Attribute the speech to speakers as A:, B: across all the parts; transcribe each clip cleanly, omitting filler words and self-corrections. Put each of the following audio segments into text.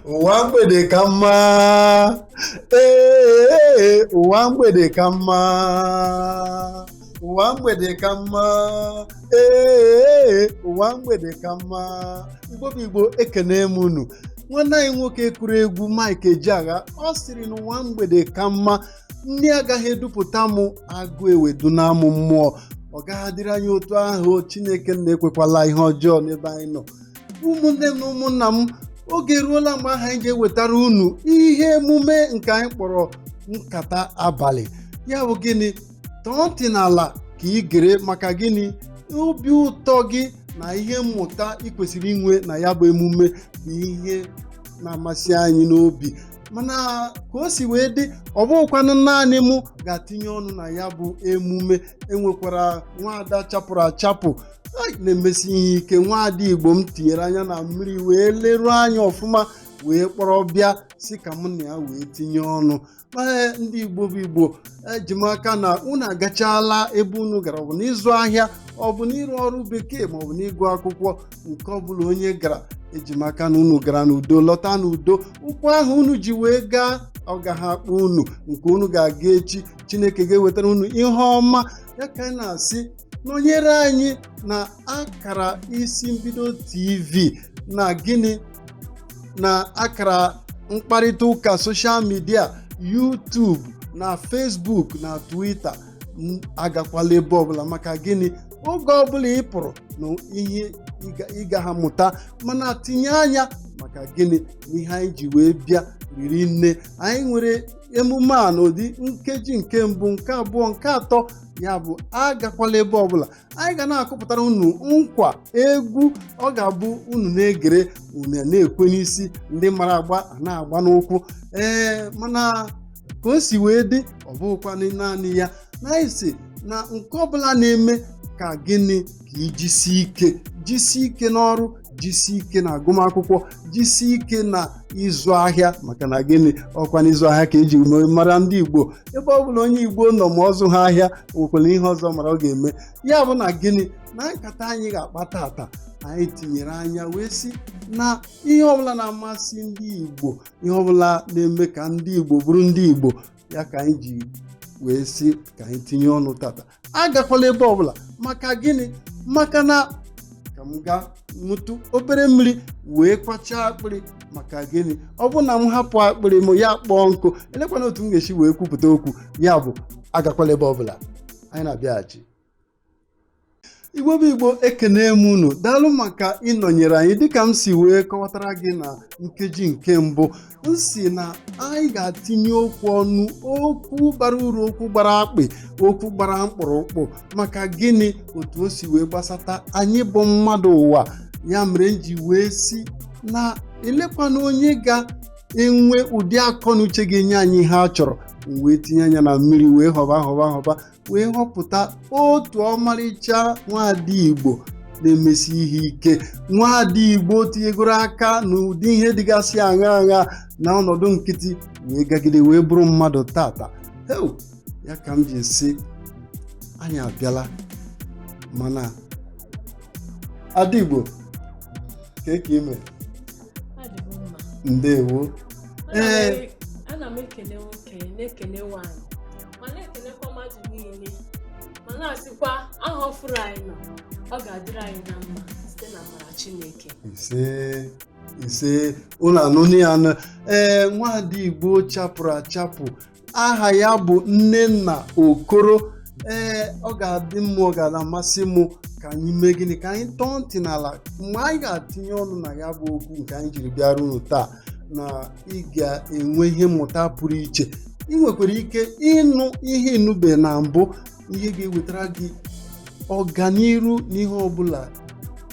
A: Ụwa mgbede ka mma. Ee, ụwa mgbede ka mma. Ụwa mgbede ka mma. Ee, ụwa mgbede ka mma. Igbo bụ Igbo, ekene m unu. Nwanne anyị nwoke kụrụ egwu Mike Ejeagha, ọ sịrị na ụwa mgbede ka mma. Ndị agaghị edupụta m agụ ewedu na amụ mmụọ, ọ gaghị adịrị anyị otu ahụ. Chineke na-ekwekwala ihe ọjọọ n'ebe anyị nọ. Ụmụnne m na ụmụnna m, oge eruola mgbe ahụ anyị ga-ewetara unu ihe emume nke anyị kpọrọ Nkata Abalị. Ya bụ gịnị? Tọọ ntị n'ala ka ị gere. Maka gịnị? Obi ụtọ gị na ihe mmụta ị kwesịrị inwe na ya bụ emume bụ ihe na-amasị anyị n'obi. Mana ka o si wee dị, ọ bụghịkwanụ naanị mụ ga-atinye ọnụ na ya bụ emume. Enwekwara nwaada chapụrụ achapụ na-emesi ihe ike, nwaada Igbo m tinyere anya na mmiri wee leruo anya ọfụma wee kpọrọ bịa si ka mụ na ya wee tinye ọnụ. Ee, ndị Igbo bụ Igbo, eji m aka na unu agachala ebe unu gara, ọ bụ n'ịzụ ahịa, ọ bụ n'ịrụ ọrụ bekee, ma ọ bụ n'ịgụ akwụkwọ, nke ọbụla onye gara, eji m aka na unu gara n'udo, lọta n'udo. Ụkwụ ahụ unu ji wee gaa, ọ gaghị akpọ unu. Nke unu ga-aga echi, Chineke ga-ewetara unu ihe ọma. Ya ka anyị na-asị, nọnyere anyị na akara Isi Mbido TV na gịnị, na akara mkparịta ụka social media, YouTube na Facebook na Twitter. Agakwala ebe ọbụla. Maka gịnị? Oge ọbụla ị pụrụ na ihe ị ga ha mụta, mana tinye anya. Maka gịnị? Ihe anyị ji wee bịa riri nne. Anyị nwere emume a n'ụdị nkeji nke mbụ, nke abụọ, nke atọ. Ya bụ, agakwala ebe ọbụla. Anyị ga na-akụpụtara unu nkwa egwu ọ ga-abụ unu na-egere, unu na-ekwe n'isi, ndị mara agba a na-agba n'ụkwụ. Ee, mana ka o si wee dị, ọ bụghịkwanụ naanị ya na anyị si na nke ọbụla na-eme ka gịnị, ka ijisi ike, jisi ike n'ọrụ, jisi ike na agụmakwụkwọ, jisi ike na ịzụ ahịa. Maka na gịnị? Ọkwa na ịzụ ahịa ka eji mara ndị Igbo. Ebe ọ bụla onye Igbo nọ, ma ọ zụ ha ahịa, nwekwara ihe ọzọ mara ọ ga-eme. Ya bụ na gịnị, na nkata anyị ga-akpa tata, anyị tinyere anya wee sị na ihe ọbụla na-amasị ndị Igbo, ihe ọbụla na-eme ka ndị Igbo bụrụ ndị Igbo, ya ka anyị ji wee sị ka anyị tinye ọnụ tata. Agakwala ebe ọbụla. Maka gịnị? Maka na ka m gaa ṅụtụ obere mmiri wee kwachaa akpịrị. Maka gịnị? Ọ bụ na m hapụ akpịrị m ya kpọọ nkụ, elekwana otu m ga-esi wee kwupụta okwu. Ya bụ, agakwala ebe ọbụla, anyị na-abịaghachi. Igbo bụ Igbo, ekene m unu. Daalụ maka ịnọnyere anyị. Dịka m si wee kọwatara gị na nkeji nke mbụ, m si na anyị ga-atinye okwu ọnụ, okwu bara uru, okwu gbara akpị, okwu gbara mkpụrụkpụ. Maka gịnị? Otu o si wee gbasata anyị bụ mmadụ ụwa. Ya mere m ji wee si na elekwana onye ga-enwe ụdị akọ na uche ga-enye anyị ihe a chọrọ. M wee tinye anya na mmiri wee họba họba họba wee họpụta otu ọmarịcha nwaada Igbo na-emesi ihe ike, nwaada Igbo tinyegoro aka n'ụdị ihe dịgasị aṅa aṅa na ọnọdụ nkịtị wee gagide wee bụrụ mmadụ tata. Heu, ya ka m ji sị anyị abịala. Mana ada Igbo, ka ka ime?
B: Adịgo mma.
A: Ndewo. Ee.
B: Ana m ekele nwoke, na-ekele nwaanyị, ma na-ekelekwa mmadụ niile, ma na-asịkwa aha ọfụrụ anyị nọ, ọ ga-adịrị anyị na mma site na amara Chineke.
A: Ise, ise. Unu anụnụ ya nụ. Ee, nwaada Igbo chapụrụ achapụ, aha ya bụ Nnenna Okoro. Ee, ọ ga-adị mma, ọ ga-amasị m ka anyị mee gịnị, ka anyị tọọ ntị n'ala mgbe anyị ga-atinye ọnụ na ya bụ okwu nke anyị jiri bịara unu taa, na ị ga-enwe ihe mmụta pụrụ iche. Ị nwekwara ike ịnụ ihe ịnụbe na mbụ, ihe ga-ewetara gị ọganiru n'ihe ọbụla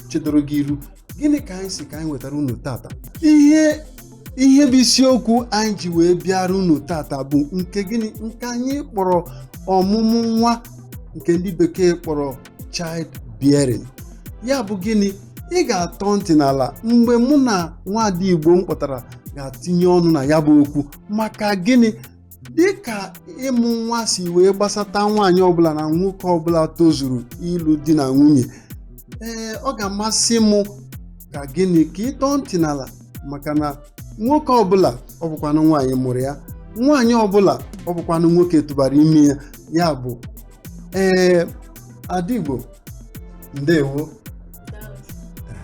A: chedoro gị iru. Gịnị ka anyị si ka anyị wetara unu tata? Ihe bụ isiokwu anyị ji wee bịara unu tata bụ nke gịnị? Nke anyị kpọrọ ọmụmụ nwa, nke ndị bekee kpọrọ child bearing. Ya bụ gịnị? Ị ga-atọ ntị n'ala mgbe mụ na nwaada Igbo m kpọtara ga-atinye ọnụ na ya bụ okwu. Maka gịnị? Dịka ịmụ nwa si wee gbasata nwaanyị ọbụla na nwoke ọbụla tozuru ịlụ di na nwunye, ee, ọ ga-amasị m Ka gịnị ka ịtọ ntị n'ala, maka na nwoke ọbụla ọ bụkwanụ nwaanyị mụrụ ya, nwaanyị ọbụla ọ bụkwanụ nwoke tụbara ime ya. Ya bụ, ee, Adigbo, ndewo.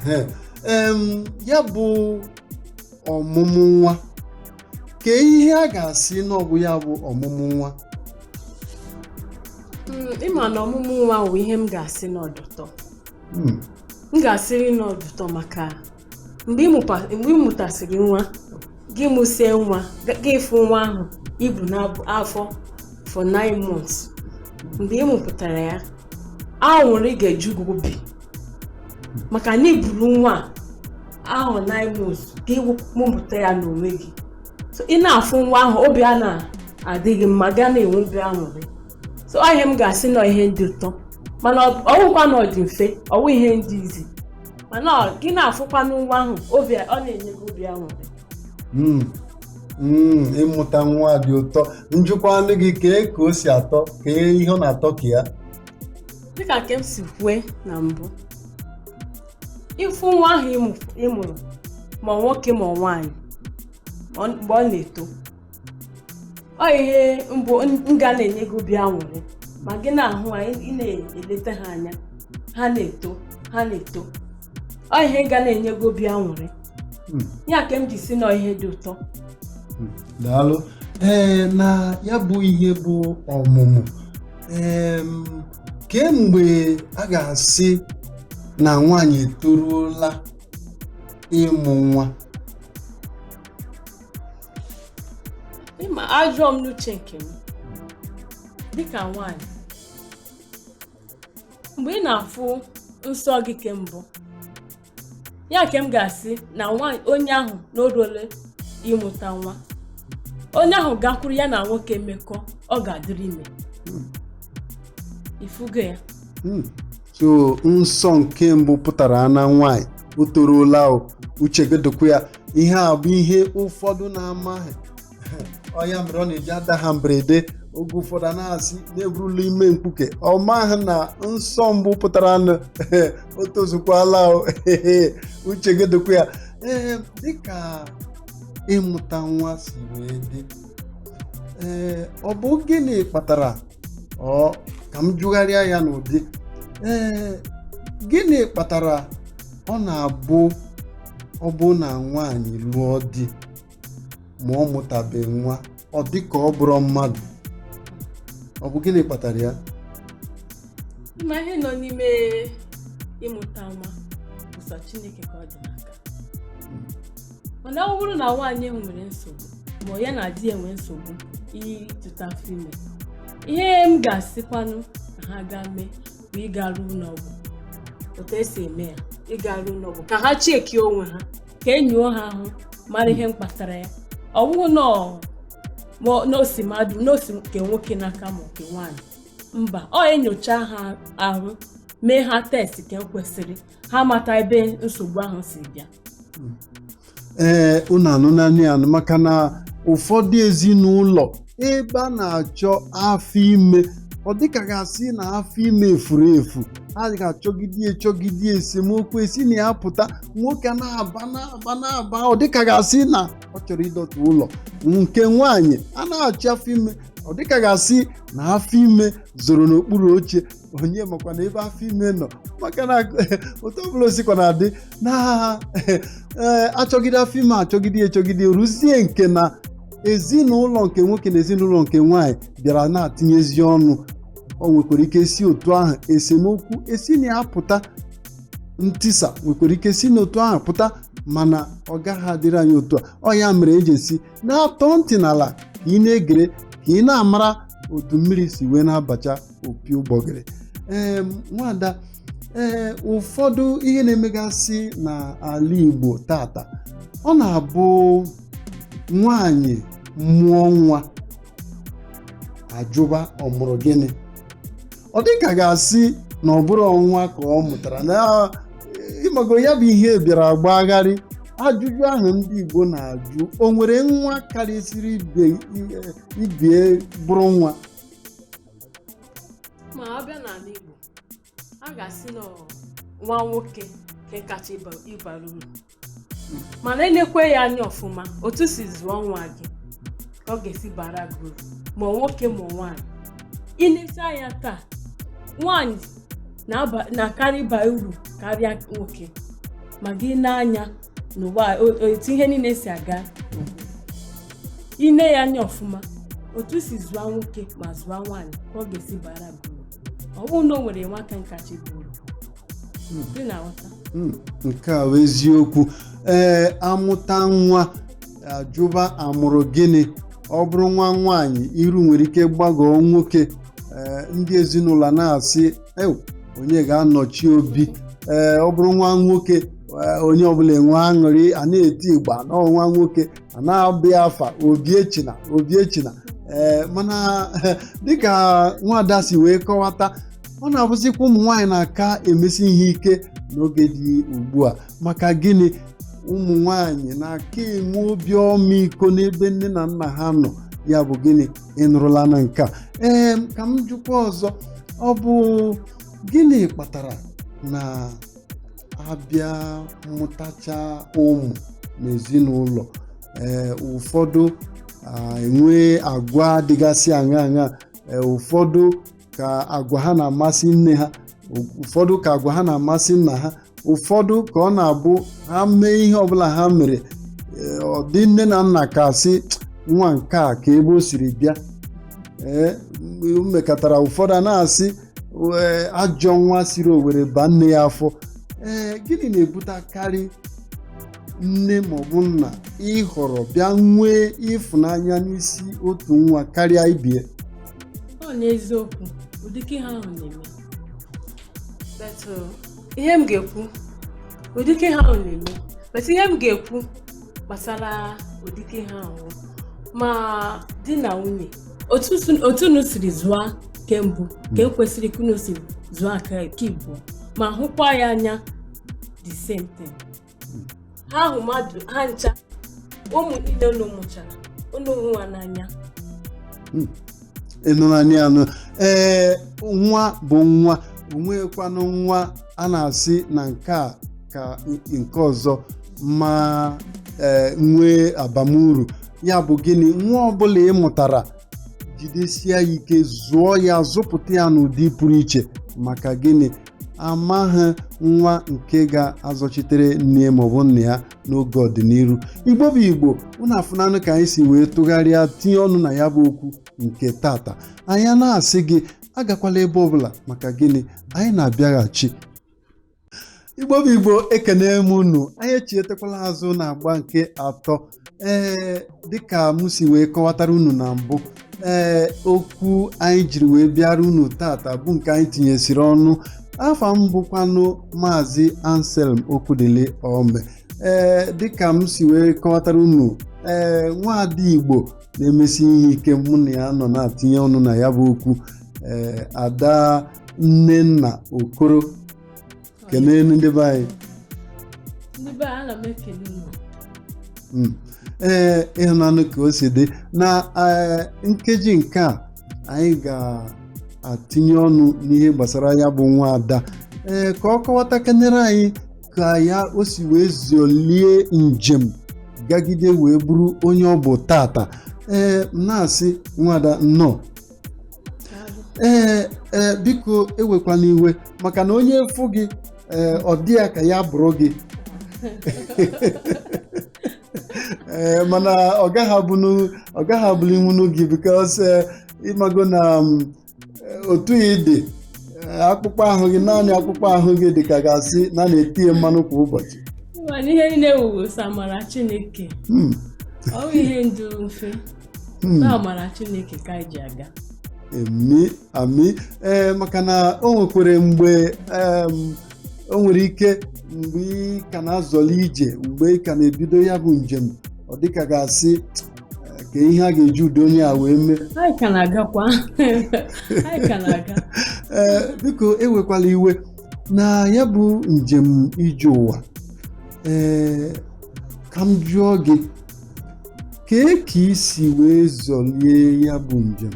A: Ehe. Ya bụ ọmụmụ nwa, kee ihe a ga-asị na ọ bụ ya bụ ọmụmụ nwa?
B: Ịma na ọmụmụ nwa bụ ihe m ga-asị na ọ dị ụtọ. M ga-asịrị na ọ dị ụtọ maka mgbe ị mụtasịrị nwa gị, mụsie nwa gị, fụ nwa ahụ ibu n'afọ for 9 months, mgbe ị mụpụtara ya, aṅụrị ga-eju gị obi maka na iburu nwa ahụ 9 months gị mụpụta ya n'onwe gị. So ị na-afụ nwa ahụ, obi a na-adị gị mma, gaa na-enwe obi aṅụrị. So ọ ihe m ga-asị na ihe dị ụtọ, mana ọ bụkwa na ọ dị mfe, ọ wụ ihe ndị izi, mana gị na-afụkwanụ nwa ahụ, obi ọ na-enye gị obi aṅụrị.
A: Ịmụta nwa dị ụtọ. Njụkwanụ gị, kee ka o si atọ? Kee ihe ọ na-atọ ka ya?
B: Dịka nke m si kwue na mbụ, ịfụ nwa ahụ ị mụrụ, ma nwoke ma nwaanyị, mgbe ọ na-eto, ọ ihe mbụ m ga na-enye gị obi aṅụrị, ma gị na-ahụ ha, ị na-eleta ha anya, ha na-eto, ha na-eto, ọ ihe ga na-enye gị obi aṅụrị. Ya ka m ji si na ihe dị ụtọ.
A: Daalụ. Ee, na ya bụ ihe bụ ọmụmụ, kemgbe a ga-asị na nwaanyị etoruola ịmụ nwa?
B: Ịma, ajụọ m n'uche nke m dịka nwaanyị, mgbe ị na-afụ nsọ gị kembụ, ya ka m ga-asị na nwaanyị onye ahụ na o ruole ịmụta nwa. Onye ahụ gakwuru ya na nwoke mekọ, ọ ga-adịrị ime. Ifugo ya?
A: So nsọ nke mbụ pụtara na nwaanyị o toruola. O uche gị dịkwa ya. Ihe a bụ ihe ụfọdụ na-amaghị. Ọ ya mere ọ na-eji ada ha mberede. Oge ụfọdụ a na-asị na-eburula ime mkpuke, ọ maghị na nsọ mbụ pụtara nụ, o tozukwala. O uche gị dịkwa ya. Ee, dịka ịmụta nwa si wee dị, ee, ọ bụ gịnị kpatara, ọ ka m jụgharịa ya n'ụdị, ee, gịnị kpatara ọ na-abụ ọ bụ na nwaanyị lụọ di ma ọ mụtabeghị nwa, ọ dị ka ọ bụrụ mmadụ? Ọ bụ gịnị kpatara ya?
B: Ma ihe nọ n'ime ịmụta nwa bụ sọ Chineke ka ọ dị n'aka. Mana ọ bụrụ na nwaanyị nwere nsogbu, ma ya na di ya nwee nsogbu ịtụta afọ ime, ihe m ga-asịkwanụ ka ha gaa mee bụ ịgaru ụlọọgwụ, otu esi eme ya, ịgaru ụlọọgwụ ka ha chekie onwe ha, ka enyuo ha ahụ, mara ihe mkpatara ya. Ọ bụghị na n'osi mmadụ n'osi nke nwoke n'aka ma nke nwaanyị, mba. Ọ enyocha ha ahụ, mee ha test ka kwesịrị, ha mata ebe nsogbu ahụ si bịa.
A: Ee, unu anụnanị anụ, maka na ụfọdụ ezinụlọ ebe a na-achọ afọ ime, ọ dịka ga-asị na afọ ime furu efu, a ga-achọgide echọgide, esemokwu esi na ya pụta. Nwoke na-aba na-aba na-aba, ọ dịka ga-asị na ọ chọrọ ịdọta ụlọ. Nke nwaanyị a na-achọ afọ ime, ọ dịka ga-asị na afọ ime zoro n'okpuru oche, onye makwa na ebe afọ ime nọ, maka na otu ọbụla osikwa na-adị na ee, achọgide afọ ime, achọgide echọgide, ruzie nke na ezinụlọ nke nwoke na ezinụlọ nke nwaanyị bịara na-atinyezi ọnụ. O nwekwara ike si otu ahụ esemokwu esi na ya pụta, ntisa nwekwara ike si n'otu ahụ pụta, mana ọ gaghị adịrị anyị otu a. Ọ ya mere eji esi na-atọ ntị n'ala ka ị na-egere, ka ị na-amara otu mmiri si wee na-abacha opi ụgbọgịrị. Ee, nwada, ee, ụfọdụ ihe na-emegasị n'ala Igbo tata, ọ na-abụ nwaanyị mụọ nwa, ajụba ọ mụrụ gịnị? Ọ dịka ga-asị na ọ bụrụ nwa ka ọ mụtara na ịmago ya bụ ihe bịara gbagharị ajụjụ ahụ ndị Igbo na-ajụ: o nwere nwa karịsịrị ibie bụrụ nwa?
B: Ma a bịa n'ala Igbo, a ga-asị na nwa nwoke Nke kacha ịbara uru, mana elekwe ya anya ọfụma, otu si zụọ nwa gị ka ọ ga-esi bara gị uru, ma nwoke ma nwaanyị. Ileta anya taa, nwaanyị na-akarị ịba uru karịa nwoke, ma gị n'anya n'ụwa otu ihe niile si aga, ine ya anya ọfụma, otu si zụọ nwoke ma zụọ nwaanyị ka ọ ga-esi bara gị uru. Ọ bụrụ na o nwere nwaka nkacha ịba uru dị na ghọta.
A: Nke a bụ eziokwu. Ee, amụta nwa, ajụba amụrụ gịnị. Ọ bụrụ nwa nwaanyị, iru nwere ike gbagọọ nwoke. Ee, ndị ezinụlọ na-asị, "Ew, onye ga-anọchi obi?" Ee, ọ bụrụ nwa nwoke, onye ọbụla enwe aṅụrị, a na-eti ịgba na nwa nwoke, a na-abịa afa obi echina, obi echina. Ee, mana dịka nwada si wee kọwata, ọ na-abụzikwa ụmụ nwaanyị na-aka emesi ihe ike n'oge dị ugbu a. Maka gịnị? Ụmụ nwaanyị na-aka enwe obi ọmịiko n'ebe nne na nna ha nọ. Ya bụ gịnị? Ịnụrụla na nke a. Ee, ka m jụkwa ọzọ, ọ bụ gịnị kpatara na abịa mụtacha ụmụ n'ezinụlọ, ee, ụfọdụ enwe agwa dịgasị aṅa aṅa, ee, ụfọdụ ka agwa ha na-amasị nne ha, ụfọdụ ka agwa ha na-amasị nna ha, ụfọdụ ka ọ na-abụ ha mee ihe ọbụla ha mere, ọ dị nne na nna ka sị nwa nke a ka ebe o siri bịa, ee, o mekatara, ụfọdụ a na-asị, ee, ajọ nwa siri Owere baa nne ya afọ. Ee, gịnị na-ebutekarị nne maọbụ nna ịhọrọ bịa nwee ịfụnanya n'isi otu nwa karịa ibie?
B: Ọ n'eziokwu, ụdịka ihe ahụ na-eme. But ihe m ga-ekwu, ụdịka ihe ahụ na-eme, but ihe m ga-ekwu gbasara ụdịka ihe ahụ, ma di na nwunye, otu unu siri zụọ nke mbụ ka e kwesịrị ka unu si zụọ aka nke ịbụọ, ma hụkwa ya anya the same thing. Ha hụ mmadụ ha ncha, ụmụ niile unu mụchara, unu hụ ha n'anya.
A: Ịnụrụ anyị anụ. Ee, nwa bụ nwa, onwekwanụ nwa a na-asị na nke a ka nke ọzọ ma ee nwee abamuru. Ya bụ gịnị? Nwa ọbụla ị mụtara, jidesie ya ike, zụọ ya, zụpụta ya n'ụdị pụrụ iche. Maka gịnị? Amaghị nwa nke ga-azọchitere nne maọbụ nna ya n'oge ọdịnihu. Igbo bụ Igbo, unu afụnanụ ka anyị si wee tụgharịa tinye ọnụ na ya bụ okwu nke tata. Anyị na-asị gị agakwala ebe ọbụla. Maka gịnị? Anyị na-abịaghachi. Igbo bụ Igbo, ekene m unu. Anyị echietakwala azụ na agba nke atọ. Ee, dịka m si wee kọwatara unu na mbụ, ee, okwu anyị jiri wee bịara unu tata bụ nke anyị tinyesiri ọnụ. Afa m bụkwanụ Maazị Anselm Okwudili Ome. Ee, dịka m si wee kọwatara unu, ee, nwaada Igbo na-emesi ihe ike mụ na ya nọ na-atinye ọnụ na ya bụ okwu, ee, Ada Nnenna Okoro. Kelee ndị be anyị.
B: Ndị be anyị, ana m ekele unu.
A: Ee, ịhụnanụ ka o si dị na ee, nkeji nke a anyị ga-atinye ọnụ n'ihe gbasara ya bụ nwaada, ee, ka ọ kọwatakenere anyị ka ya o si wee zolie njem gagide wee bụrụ onye ọ bụ tata. Ee, m na-asị nwada nnọọ. Ee, ee, biko ewekwana iwe, maka na onye fụ gị, ee, ọ dị ya ka ya bụrụ gị. Ee, mana ọ gaghị abụlinwunu gị, because ịmago na otu ị dị, akpụkpọ ahụ gị, naanị akpụkpọ ahụ gị dị ka ga-asị na a na-etinye mmanụ kwa ụbọchị.
B: Mana ihe niile wuwu sọ amara Chineke. Ọ bụ ihe ndụ mfe. Na amara Chineke ka anyị ji aga.
A: Emi ami. Ee, maka na o nwekwere mgbe o nwere ike mgbe ị ka na-azọli ije, mgbe ị ka na-ebido ya bụ njem, ọ dịka ga-asị ka ihe a ga-eji udo onye a wee mee.
B: Anyị ka na-agakwa, anyị ka na-aga.
A: Ee, biko ewekwala iwe na ya bụ njem ije ụwa. Ee, ka m jụọ gị, kee ka ị si wee zọlie ya bụ njem?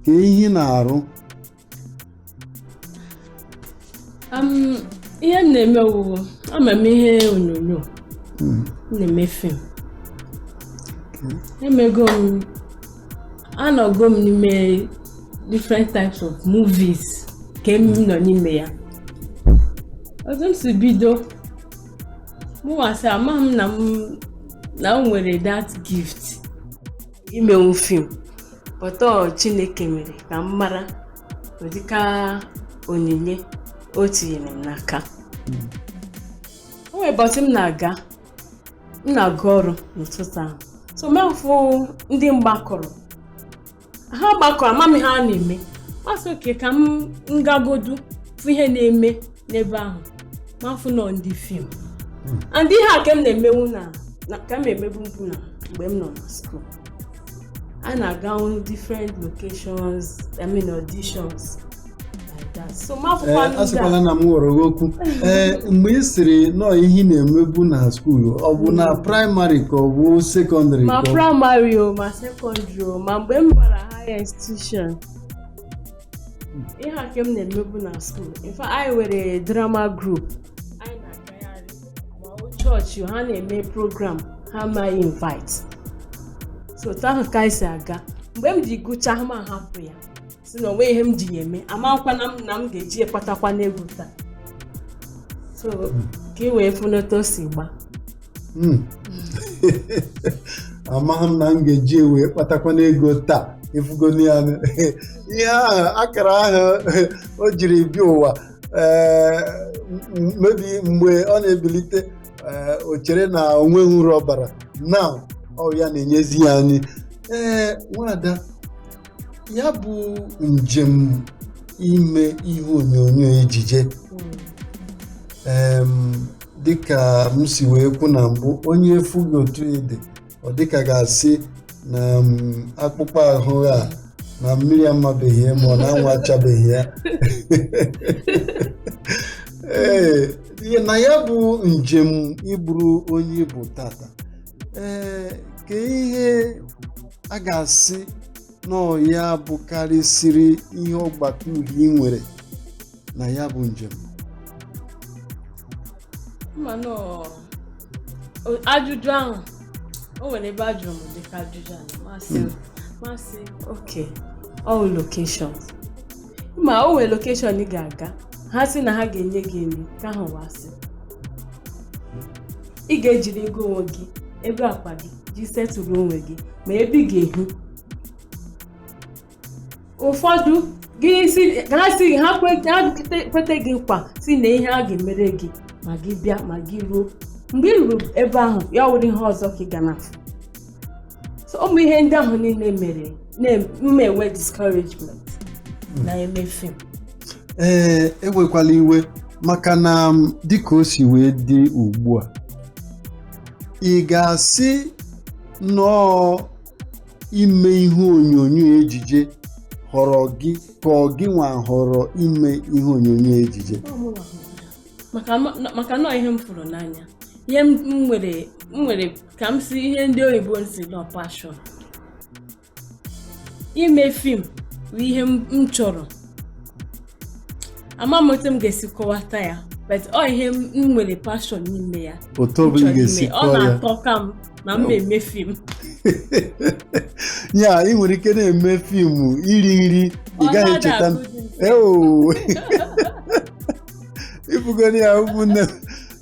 A: Ka ihe ị na-arụ?
B: Ihe m M na-eme wụ, ama m ihe onyonyo. M na-eme film. Emego m, anọgo m n'ime different types of movies ke m nọ n'ime ya. Otu m si bido, mụnwa sị amaghị m na m nwere that gift imenwu film, but ọ Chineke mere ka m mara ụdịka onyinye o tinyere m n'aka. O nwere ụbọchị m na-aga ọrụ n'ụtụtụ ahụ, so mafụ ndị mgbakọrọ, ha gbakọrọ, ama m ihe a na-eme. Masị oke ka m ngagodu fụ ihe na-eme n'ebe ahụ, mafụ nọ ndị film. And ihe a ka m na-emenwu na ka m emebu mbụ na mgbe m nọ na school, a na-aga different locations, I mean auditions like that. So
A: Ee,
B: mafụkwa ndị a.
A: Asịkwala na m ghọrọ gị okwu. Ee, mgbe ị sịrị nọọ ihe ị na-emebu na school, ọ bụ na primary ka ọ bụ secondary?
B: Ma
A: ka ọ
B: primary o, ma secondary o, ma mgbe m bara higher institution, ihe a ka m na-emebu na school. In fact, anyị nwere drama group anyị na-agagharị, ma ọ chọọchị ha na-eme program, ha amaghị invite. So otu ahụ ka anyị si aga. Mgbe m ji gụchaa, ma hapụ ya, si na onwe ihe m ji ya eme, amakwa na m na m ga-eji ekpatakwa n'egwu taa. So ka ị wee fụ n'otu o si gba.
A: Amaghị m na m ga-eji wee kpatakwana ego taa. Ifugonu ya, ihe ahụ akara ahụ o jiri bịa ụwa. Ee, mebi mgbe ọ na-ebilite, ee, o chere na onweghị uru ọ bara na ọ ya na-enyezi ya anyị. Ee, nwada, ya bụ njem ime ihe onyonyo ejije, dịka m si wee kwu na mbụ, onye efughị otu ede, ọ dịka ga-asị na akpụkpọ ahụ a na mmiri amabeghị ya ma ọ na-anwụ achabeghị ya. Ee, na ya bụ njem ịbụrụ onye bụ tata, ee, ka ihe a ga-asị nọọ ya bụkarịsịrị ihe ọgbata uhie ị nwere na ya bụ njem?
B: Mma nọ ajụjụ ahụ, o nwere ebe a jụrụ m dịka ajụjụ ahụ, masị oke all locations, ma o nwere location ị ga-aga, ha sị na ha ga-enye gị nri, ka ahụ wasị ị ga-ejiri ego onwe gị, ego akpa gị, ji setụrụ onwe gị, ma ebe ị ga-ehi. Ụfọdụ gị si ha si ha kwete gị nkwa si na ihe a ga-emere gị ma gị bịa, ma gị ruo, mgbe ị ruru ebe ahụ, ya wụrụ ihe ọzọ ka ị ga na-afụ. So ụmụ ihe ndị ahụ niile mere na enwe discouragement na-eme film.
A: Ee, ewekwala iwe, maka na dịka o si wee dị ugbu a, ị ga-asị nọọ ime ihe onyonyo ejije họrọ gị, ka ọ gị nwa họrọ ime ihe onyonyo ejije?
B: Ọ mụnwa hụrụ ya. Maka nọọ ihe m fụrụ n'anya, ihe m nwere ka m si ihe ndị oyibo si nọ passion. Ime film bụ ihe m chọrọ. Ama m otu m ga-esi kọwata ya, but ọ ihe m nwere passion n'ime ya.
A: Otu
B: M
A: ọbụla ị
B: chọrọ
A: ga-esi
B: ime. Ọ
A: kọọ ya.
B: Na-atọ ka m na m eme film.
A: Ya, ị nwere ike na-eme film, iri nri ị
B: Ọ
A: gaghị
B: naghị
A: echeta.
B: agụ dị mfe.
A: Eo, ifugoni ya, ụmụnne m,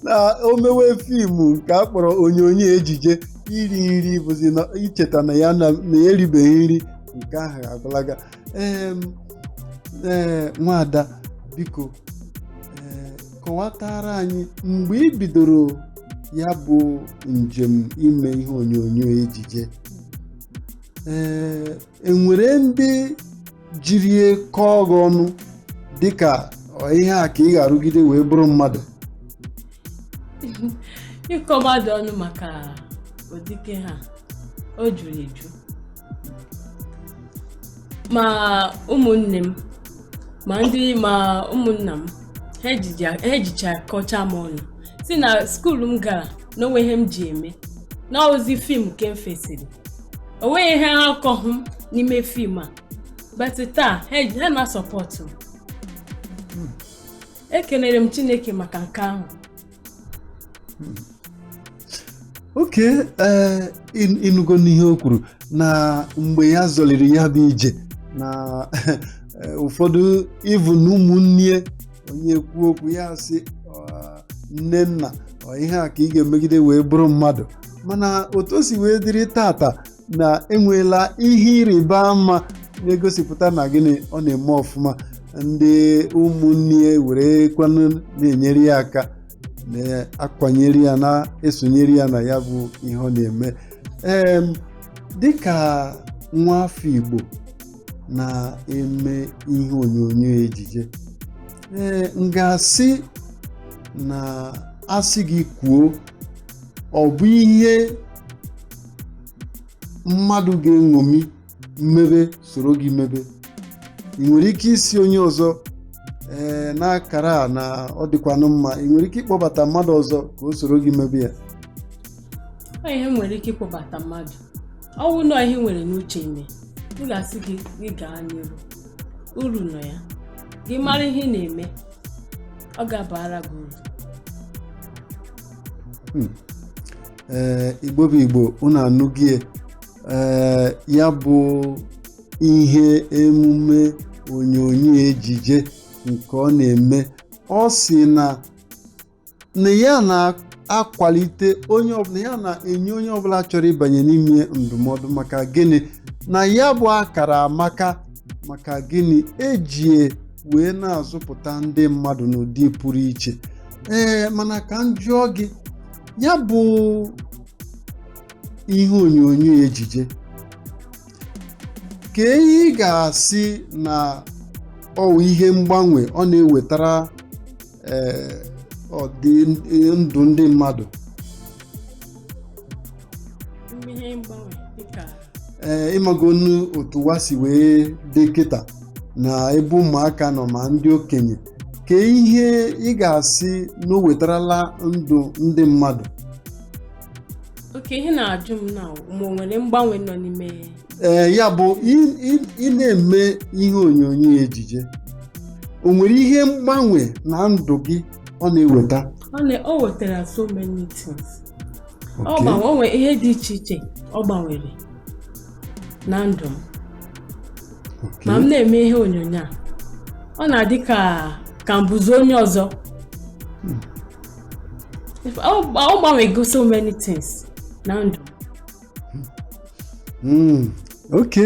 A: na o mewe film nke a kpọrọ onyonyo ejije, iri nri bụzi na icheta na ya na ya eribeghị nri, nke ahụ agwalaga. Ee, nwada, biko, ee, kọwatara anyị mgbe ị bidoro ya bụ njem ime ihe onyonyo ejije. Ee, enwere ndị jiri kọọ gị ọnụ dịka ọ ihe a ka ị ga-arụgide wee bụrụ mmadụ?
B: Ịkọ mmadụ ọnụ maka ụdịke ha, o juru eju. Ma ụmụnne m, ma ndị ma ụmụnna m, ha ejicha kọcha m ọnụ, si na school m gara na onwe ihe m ji eme na ozi film nke m fesiri, onweghị ihe ha akọghị m n'ime film a. But taa ha na-support m. Ekenere m Chineke maka nke ahụ.
A: Okay, ee, ịnụgo n'ihe o kwuru na mgbe ya zọliri ya bụ ije na ụfọdụ ịvụ na ụmụnne onye kwuo okwu ya sị, "Nne nna, ọ ihe a ka ị ga-emegide wee bụrụ mmadụ?" Mana otu o si wee dịrị tata na enweela ihe ịrịba ama na-egosipụta na gịnị ọ na-eme ọfụma, ndị ụmụnne were kwanụ na-enyere ya aka, na-akwanyere ya, na-esonyere ya na ya bụ ihe ọ na-eme. Ee, dịka nwa afọ Igbo na-eme ihe onyonyo ejije, ee, m ga-asị na asị gị kwuo, ọ bụ ihe mmadụ ga-eṅomi mmebe soro gị mebe? Ị nwere ike isi onye ọzọ, ee, n'akara a na ọ dịkwanụ mma, ị nwere ike ịkpọbata mmadụ ọzọ ka o soro gị mebe ya?
B: Ọ ihe m nwere ike ịkpọbata mmadụ, ọ wụ nọọ ihe ị nwere n'uche ime, m ga-asị gị, gị gaa n'iru, uru nọ ya. Gị mara ihe ị na-eme, ọ ga-abara gị uru.
A: Ee, Igbo bụ Igbo, unu anụgie. Ee, ya bụ ihe emume onyonyo ejije nke ọ na-eme, ọ sị na ya na-akwalite onye ọbụla, ya na-enye onye ọbụla chọrọ ịbanye n'ime ndụmọdụ. Maka gịnị? Na ya bụ akara amaka. Maka gịnị? Ejie wee na-azụpụta ndị mmadụ n'ụdị pụrụ iche. Ee, mana ka m jụọ gị, ya bụ ihe onyonyo ejije, ka ihe ị ga-asị na ọ wụ ihe mgbanwe ọ na-ewetara, ee, ọdị ndụ ndị mmadụ?
B: Ihe mgbanwe dịka?
A: Ee, ịmagonu otu ụwa si wee dị kịta na ebe ụmụaka nọ ma ndị okenye, ka ihe ị ga-asị na o wetarala ndụ ndị mmadụ?
B: Okay, ihe na-ajụ m na ma o nwere mgbanwe nọ n'ime?
A: Ee, ya bụ ị na-eme ihe onyonyo ejije, o nwere ihe mgbanwe na ndụ gị ọ na-eweta?
B: O wetara so many things. Ọ gbanwe, o nwere ihe dị iche iche ọ gbanwere na ndụ m. Ma m na-eme ihe onyonyo a, ọ na-adị ka m bụzi onye ọzọ. Ọ gbanwego so many things na ndụ.
A: Ok,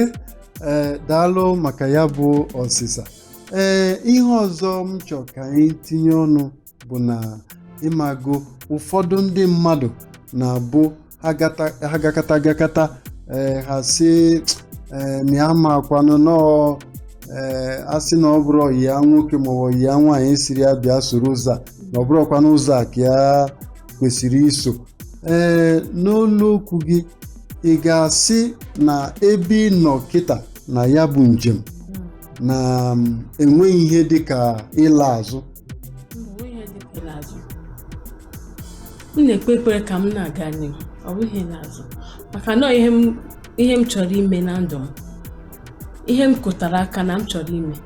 A: ee, daalụ maka ya bụ ọsịsa. Ee, ihe ọzọ m chọ ka anyị tinye ọnụ bụ na ịmago ụfọdụ ndị mmadụ na-abụ ha gakata gakata, ee, ha sị, ee, na ya makwanụ nọọ, ee, asị na ọ bụrụ ọyị ya nwoke maọbụ ọyị ya nwaanyị siri ya bịa soro ụzọ a, na ọ bụrụkwanụ ụzọ a ka ya kwesịrị iso. Ee, n'olu okwu gị, ị ga-asị na ebe ị nọ kịta na ya bụ njem na enweghị ihe dịka ịla azụ?
B: Mba, onweghị ihe dị ka ịla azụ. M na-ekpe ekpere ka m na-aga n'ihu, ọ bụghị ịla azụ, maka na ọ ihe m chọrọ ime na ndụ m, ihe m kụtara aka na m chọrọ ime,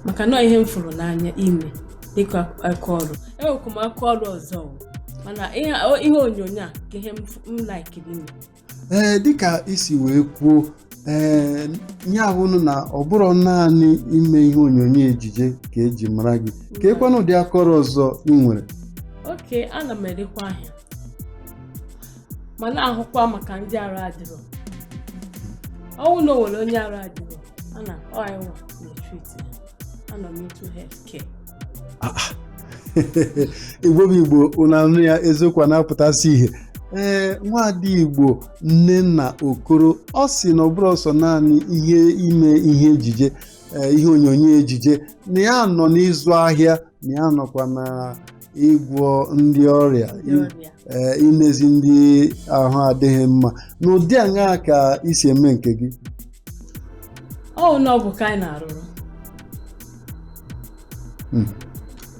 B: maka na ọ ihe m fụrụ n'anya ime dịka aka ọrụ. Enwekwa m aka ọrụ ọzọ o, mana ihe onyonyo a ka ihe m laikiri ime.
A: Ee, dịka isi wee kwuo, ee, ya hụnụ na ọ bụrụ naanị ime ihe onyonyo ejije ka eji mara gị, ka ekwanụ ụdị akọrọ ọzọ ị nwere?
B: Okay, ana m erekwa ahịa, ma na-ahụkwa maka ndị arụ adịrọ. Ọnwụ na o nwere onye arụ adịrọ, ana ọnwa na-etreat ya. Anọ m into health care.
A: Igbo bụ Igbo, unu anụ ya, eziokwu a na-apụtasị ihe. Ee, nwaada Igbo Nnenna Okoro, ọ sị na ọ bụrụ ọsọ naanị ihe ime ihe ejije, ee, ihe onyonyo ejije, na ya nọ n'ịzụ ahịa, na ya nọkwa na ịgwọ ndị ọrịa.
B: Ndị ọrịa.
A: Ee, imezi ndị ahụ adịghị mma. N'ụdị aṅaa ka isi eme nke gị?
B: Ọ ụlọọgwụ ka anyị na-arụrụ.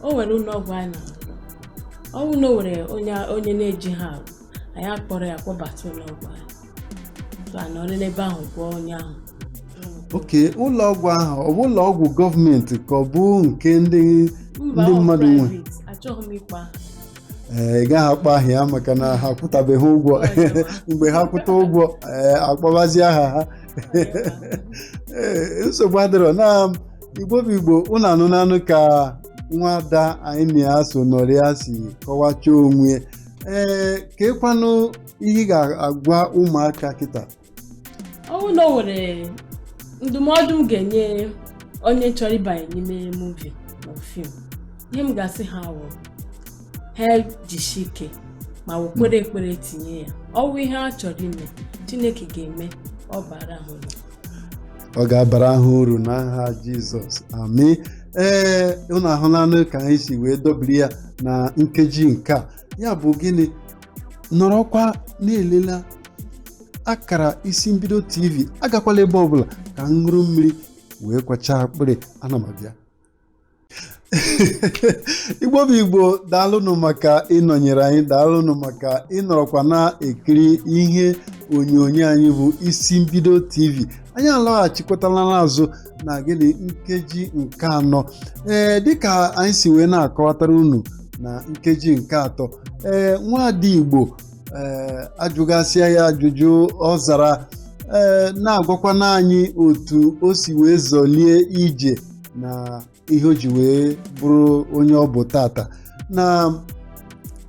B: O nwere ụlọọgwụ anyị na-arụrụ. Ọ bụrụ na o nwere onye na-eji ha arụ, anyị akpọrọ ya kpọbata ụlọọgwụ anyị, so a nọrọ n'ebe ahụ gwọọ onye ahụ.
A: Okay, ụlọ ọgwụ ahụ, ọ bụ ụlọ ọgwụ gọọmenti ka ọ bụ nke ndị
B: Mba,
A: Ndị
B: ọ
A: mmadụ nwe.
B: private, achọghị m ịkpa aha.
A: Ee, ị gaghị akpọ aha ya maka na ha akwụtabeghị ụgwọ. Mgbe ha kwụta ụgwọ, ee, akpọbazie aha ha. Ee, nsogbu adịrọ. Na Igbo bụ Igbo, unu anụ n'anụ ka nwada anyị na ya so nọrịa si kọwachaa onwe. Ee, ka ịkwanụ ihe ị ga-agwa ụmụaka kịta?
B: Ọ bụrụ na o nwere ndụmọdụ m ga-enye onye chọrọ ịbanye n'ime movie ma ọ film, ihe m ga-asị ha wụ ha jisie ike ma wekwere ekpere tinye ya. Ọ wụ ihe ha chọrọ ime, Chineke ga-eme ọ bara ha uru.
A: Ọ ga-abara ha uru n'aha Jizọs, amen. Ee, unu ahụlanụ ka anyị si wee dobiri ya na nkeji nke a. Ya bụ gịnị, nọrọkwa na-elela akara Isi Mbido TV, agakwala ebe ọbụla, ka m ṅụrụ mmiri wee kwachaa akpịrị. Ana m abịa. Igbo bụ Igbo, daalụnụ maka ịnọnyere anyị, daalụnụ maka ịnọrọkwa na-ekiri ihe onyonyo anyị bụ Isi Mbido TV. Anyị alọghachikwatala n'azụ na gịnị, nkeji nke anọ. Ee, dịka anyị si wee na-akọwatara unu na nkeji nke atọ, ee, nwaada Igbo, ee, ajụgasịa ya ajụjụ, ọ zara, ee, na-agwakwana anyị otu o si wee zọlie ije na ihe o ji wee bụrụ onye ọ bụ tata. Na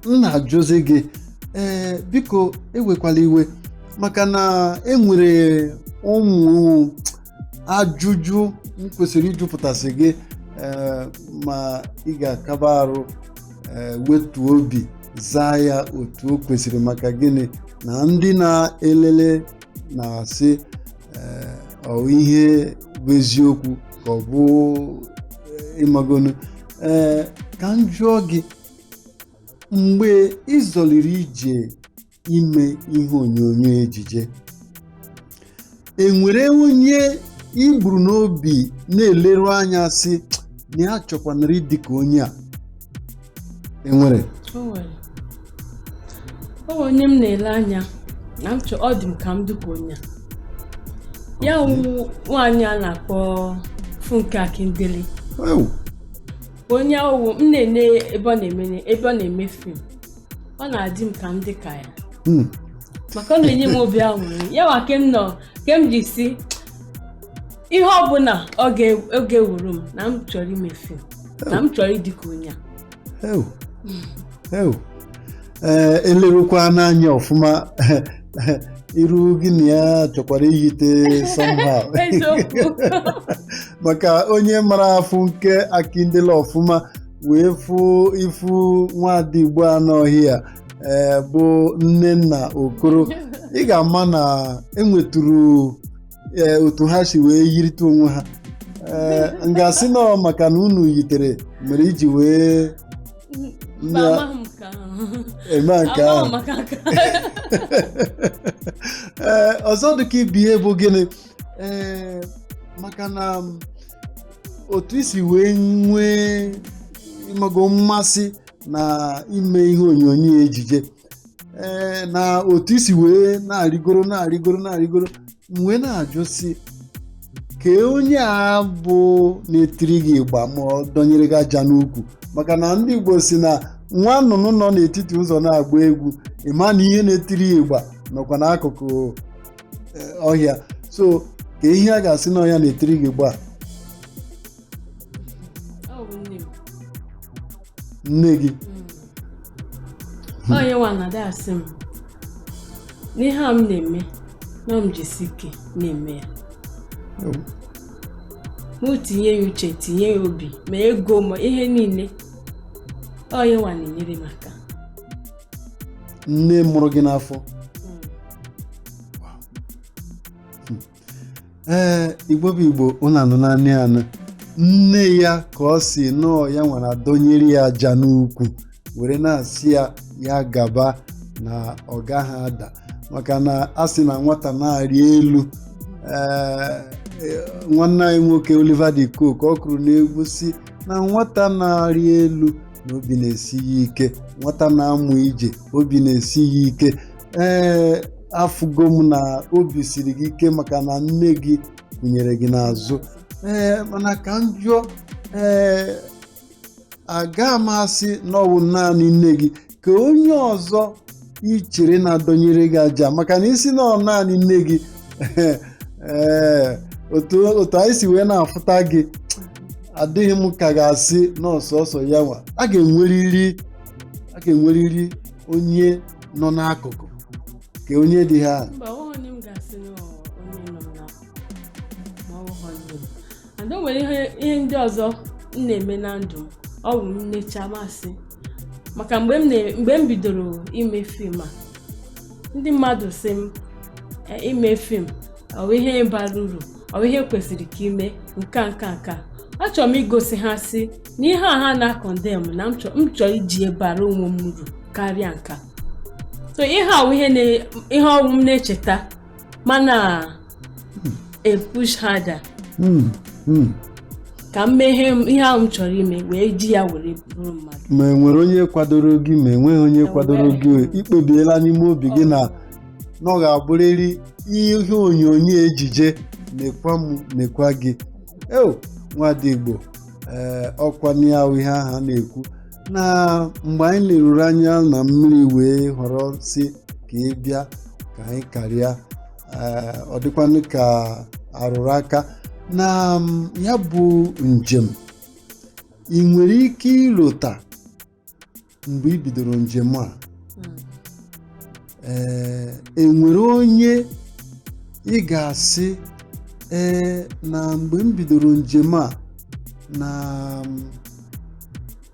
A: m na-ajụzi gị, ee, biko ewekwala iwe, maka na enwere ụmụ ajụjụ m kwesịrị ịjụpụtasị gị, ee, ma ị ga-akaba arụ, ee, wetuo obi zaa ya otu o kwesịrị, maka gịnị na ndị na-elele na-asị, ee, ọ ihe bụ eziokwu ka ọ bụ ịmagonu. Ee, ka m jụọ gị, mgbe ị zọliri ije ime ihe onyonyo ejije, enwere onye i gburu n'obi na-eleru anya sị na ya chọkwanara ịdị ka onye a? Enwere?
B: O nwere, o nwere onye m na-ele anya na m chọ, ọ dị m ka m dịka onye a. Ya wụ nwaanyị a na-akpọ Funke Akindele.
A: Ewu.
B: Onye ọwụ m na-ene ebe ọ na-eme film, ọ na-adị m ka m dị ka ya, maka ọ na-enye m obi aṅụrị. Ya nwa ke m nọ ke m ji si ihe ọbụla ọ ga-ewuru m na m chọrọ ime film, na m chọrọ ịdị ka onye a.
A: Ewu. Ewu. Ee, elerukwa n'anya ọfụma, iru gị na ya chọkwara iyite somehow.
B: Eziokwu.
A: Maka onye mara Funke Akindele ọfụma wee fụ ifu nwaada Igbo anọghị ya, ee, bụ Nnenna Okoro, ị ga-ama na enwetụrụ, ee, otu ha si wee yirite onwe ha. Ee, m ga-asị nọ maka na unu yitere mere iji wee
B: Mba, amaghị m ka
A: eme nke
B: amaghị
A: ahụ.
B: m maka nke.
A: Ee, ọzọ dịka ibe ihe bụ gịnị, ee, maka na otu isi wee nwee ịmago mmasị na ime ihe onyonyo ejije, ee, na otu isi wee na-arịgoro, na-arịgoro, na-arịgoro, m wee na-ajụ sị, kee onye a bụ na-etiri gị ịgba ma ọ dọnyere gị aja n'ukwu? Maka na ndị Igbo si na nwa nnụnụ nọ n'etiti ụzọ na-agba egwu, ịma na ihe na-etiri ya ịgba nọkwa n'akụkụ ọhịa. So ka ihe a ga-asị na ọhịa na-etiri gị ịgba?
B: Ọ bụ nne m.
A: Nne gị?
B: Onye nwa na-ada asị m n'ihe a m na-eme, na m jisi ike na-eme ya, mụ tinye ya uche, tinye ya obi, ma ego ma ihe niile. Onye nwa na-enyere m aka.
A: Nne mụrụ gị n'afọ?
B: Mm.
A: Ee, Igbo bụ Igbo, ụnụ anụ naanị anụ nne ya ka ọ si nọọ ya nwere adọnyere ya aja n'ukwu were na-asị ya ya gaba, na ọ gaghị ada, maka na a sị na nwata na-arị elu. Ee, nwanne anyị nwoke Oliver De Coque, ọ kụrụ n'egwu si na nwata na-arị elu na obi na-esi ya ike, nwata na-amụ ije, obi na-esi ya ike. Ee, afụgo m na obi siri gị ike maka na nne gị kwụnyere gị n'azụ. Ee, mana ka m jụọ, ee. Aga m asị na ọ bụ naanị nne gị, ka onye ọzọ ị chere na-adọnyere gị aja, maka na isi na ọ naanị nne gị, ee, otu anyị si wee na-afụta gị, adịghị m ka ga-asị na ọsọsọ ya nwa. A ga-enwerịrị onye nọ n'akụkụ ka onye dị ha.
B: Mba, ọ onye m ga-asị na ọ onye nọ m n'akụkụ, ma ọ bụghị nne m. And o nwere ihe ndị ọzọ m na-eme na ndụ m, ọ bụ m necha masị, maka mgbe m bidoro ime film a, ndị mmadụ sị m, "Ime film, ọ bụ ihe bara uru? Ọ bụ ihe kwesịrị ka ime nka nka?" Achọrọ m igosi ha sị na ihe a ha na-acondemn na m chọrọ iji bara onwe m uru karịa nka. So ihe a wụ ihe ọwụ m na-echeta mana e push harder ka m mee ihe ahụ m chọrọ ime, wee ji ya were bụrụ mmadụ.
A: Ma enwere onye kwadoro gị, ma enweghị onye kwadoro gị, ikpebiela n'ime obi gị na ọ ga-abụrịrị ihe onyonyo ejije, nekwa m nekwa gị eo nwada Igbo. Ee, ọkwa ahụ ihe ahụ a na-ekwu na mgbe anyị leruru anya na mmiri wee họrọ si ka ị bịa ka anyị karịa. Ee, ọ dịkwanụ ka arụrụ aka na ya bụ njem. Ị nwere ike ịlota mgbe ị bidoro njem a? Ee, enwere onye ị ga-asị, ee, na mgbe m bidoro njem a na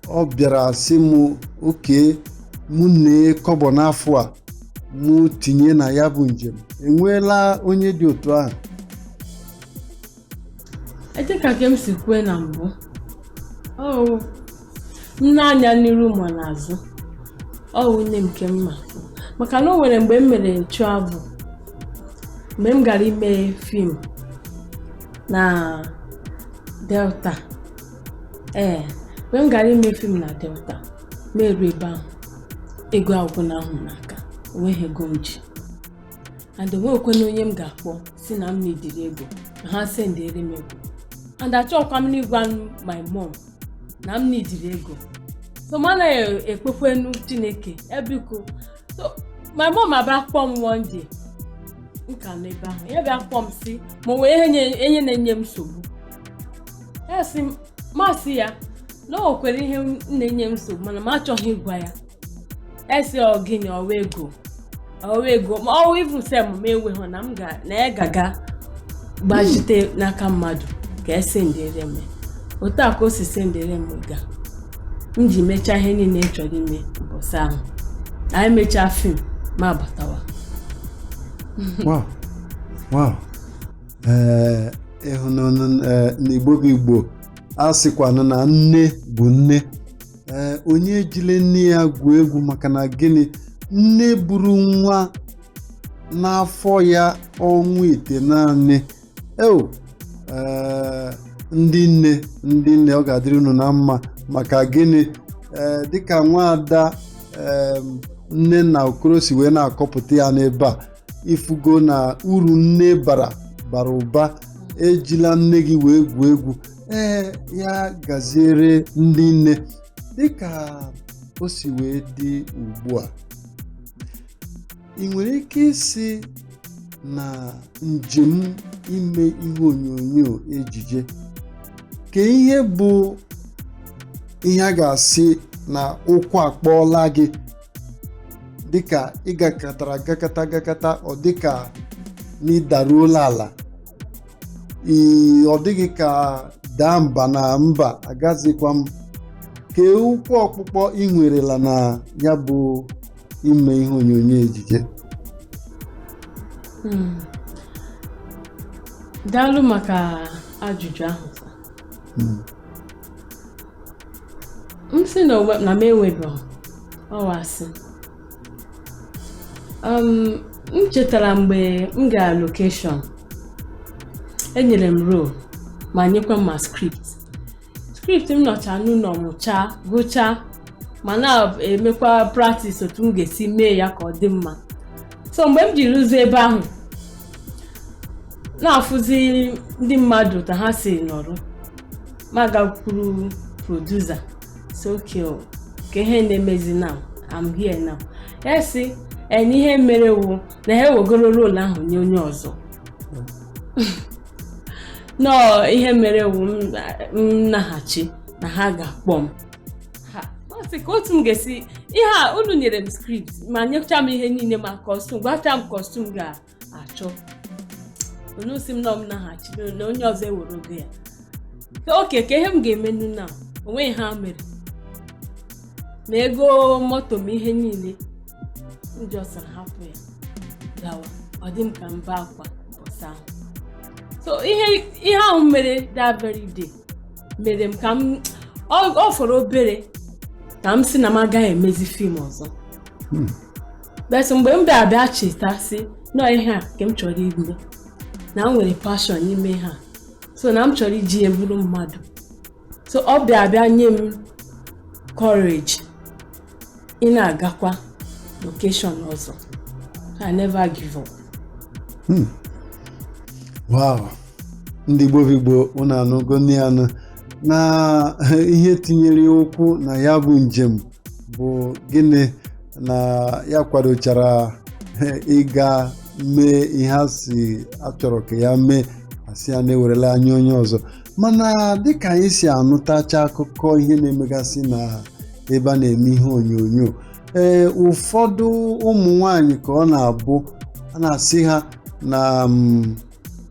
A: ọ bịara sị m oke mụ nee kọbọ n'afọ a mụ tinye na ya bụ njem? Enweela onye dị otu ahụ?
B: Dịka ka m si kwue na mbụ, ọ m na-anya n'iru ma n'azụ, ọ wụ nne m nke mma, maka na o nwere mgbe m mere travel, mgbe m gara ime film na Delta. Ee, mgbe m gara ime film na Delta, m eru ebe ahụ, ego agwụna ahụ n'aka, onweghị ego m ji, and onweghịkwana onye m ga-akpọ si na m nidiri ego na ha sendere m ego, and achọghịkwa m n'ịgwa my mom na m nidiri ego. So m anaghị ekpekwenu Chineke ebiko. So my mom abịa kpọọ m one day, m ka nọ ebe ahụ, ya bịa kpọọ m si ma o nwere ihe na-enye m nsogbu. Ya sị masị ya na o nwekwara ihe m na-enye m nsogbu, mana m achọghị ịgwa ya. Esi ọ gịnị? Ọwa ego, ọwa ego. Ma ọ even sef m enweghị na m ga na ya ga-aga gbajite n'aka mmadụ ka esendere m. Otu a ka o si sendere m ga m ji mechaa ihe niile m chọrọ ime ụbọchị ahụ. Anyị mechaa film, ma batawa.
A: Wow. Ee, ịhụnụnụ, ee, n'Igbo bụ Igbo, a sịkwanụ na nne bụ nne. Ee, onye ejile nne ya gwuo egwu, maka na gịnị? Nne buru nwa n'afọ ya ọnwa 9. Eo, ee, ndị nne, ndị nne, ọ ga-adịrị unu na mma. Maka gịnị? Ee, dịka nwaada nne na Okoro si wee na-akọpụta ya n'ebe a, ifugo na uru nne bara ụba. Ejila nne gị wee gwuo egwu. Ee, ya gaziere ndị nne. Dịka o si wee dị ugbu a, ị nwere ike isi na njem ime ihe onyonyo ejije, ka ihe bụ ihe a ga-asị na ụkwụ akpọọla gị, dịka ịgakọtara gakọta gakọta, ọ dịka na ịdaruola ala, ọ dịghị ka daa mba na mba agazikwa m, kee ụkwụ ọkpụkpọ ị nwerela na ya bụ ime ihe onyonyo ejije?
B: Daalụ maka ajụjụ ahụ. M sị na na m enwebeghị, ọwa asị. M chetara mgbe m gara location, enyere m role ma nyekwa m ma script. M nọcha n'ụlọ mụchaa, gụchaa, ma na-emekwa practice otu m ga-esi mee ya ka ọ dị mma. So mgbe m jiri rụzie ebe ahụ, na-afụzi ndị mmadụ ka ha si nọrọ, ma gakwuru producer si ya, biko, So okay o, ka ihe na-emezi now, I'm here now. Ya sị na ihe mere wụ na ha ewegoro role ahụ nye onye ọzọ. Nọọ ihe mere wụ m naghachi na ha ga-akpọ m. Ha ọ sị ka otu m ga-esi ihe a, unu nyere m script ma nyecha m ihe niile, ma costume, gwacha m costume ga-achọ. Unu si m nọ m naghachi na onye ọzọ ewere ogo ya. Oke ka ihe m ga-emenu na onweghị ha mere, ma ego moto ma ihe niile m jọsara hapụ ya gawa. Ọ dị m ka mba akwa ụbọchị ahụ. So ihe ahụ mere that very day mere m ka m ọ fọrọ obere ka m si na m agaghị emezi film ọzọ. But mgbe m bịa bịa cheta sị nọ ihe a ka m chọrọ ime, na m nwere passion n'ime ihe a, so na m chọrọ iji ya bụrụ mmadụ. So ọ bịa bịa nye m courage ị na-agakwa location ọzọ. I never give up.
A: Wow, ndị Igbo bụ Igbo, unu anụgo nne ya nụ na ihe tinyere okwu na ya bụ njem bụ gịnị? Na ya kwadochara ịga mee ihe a si achọrọ ka ya mee, asị ya na-ewerela anya onye ọzọ. Mana dịka anyị si anụtacha akụkọ ihe na-emegasị na ebe a na-eme ihe onyonyo, ee, ụfọdụ ụmụ nwanyị ka ọ na-abụ a na-asị ha na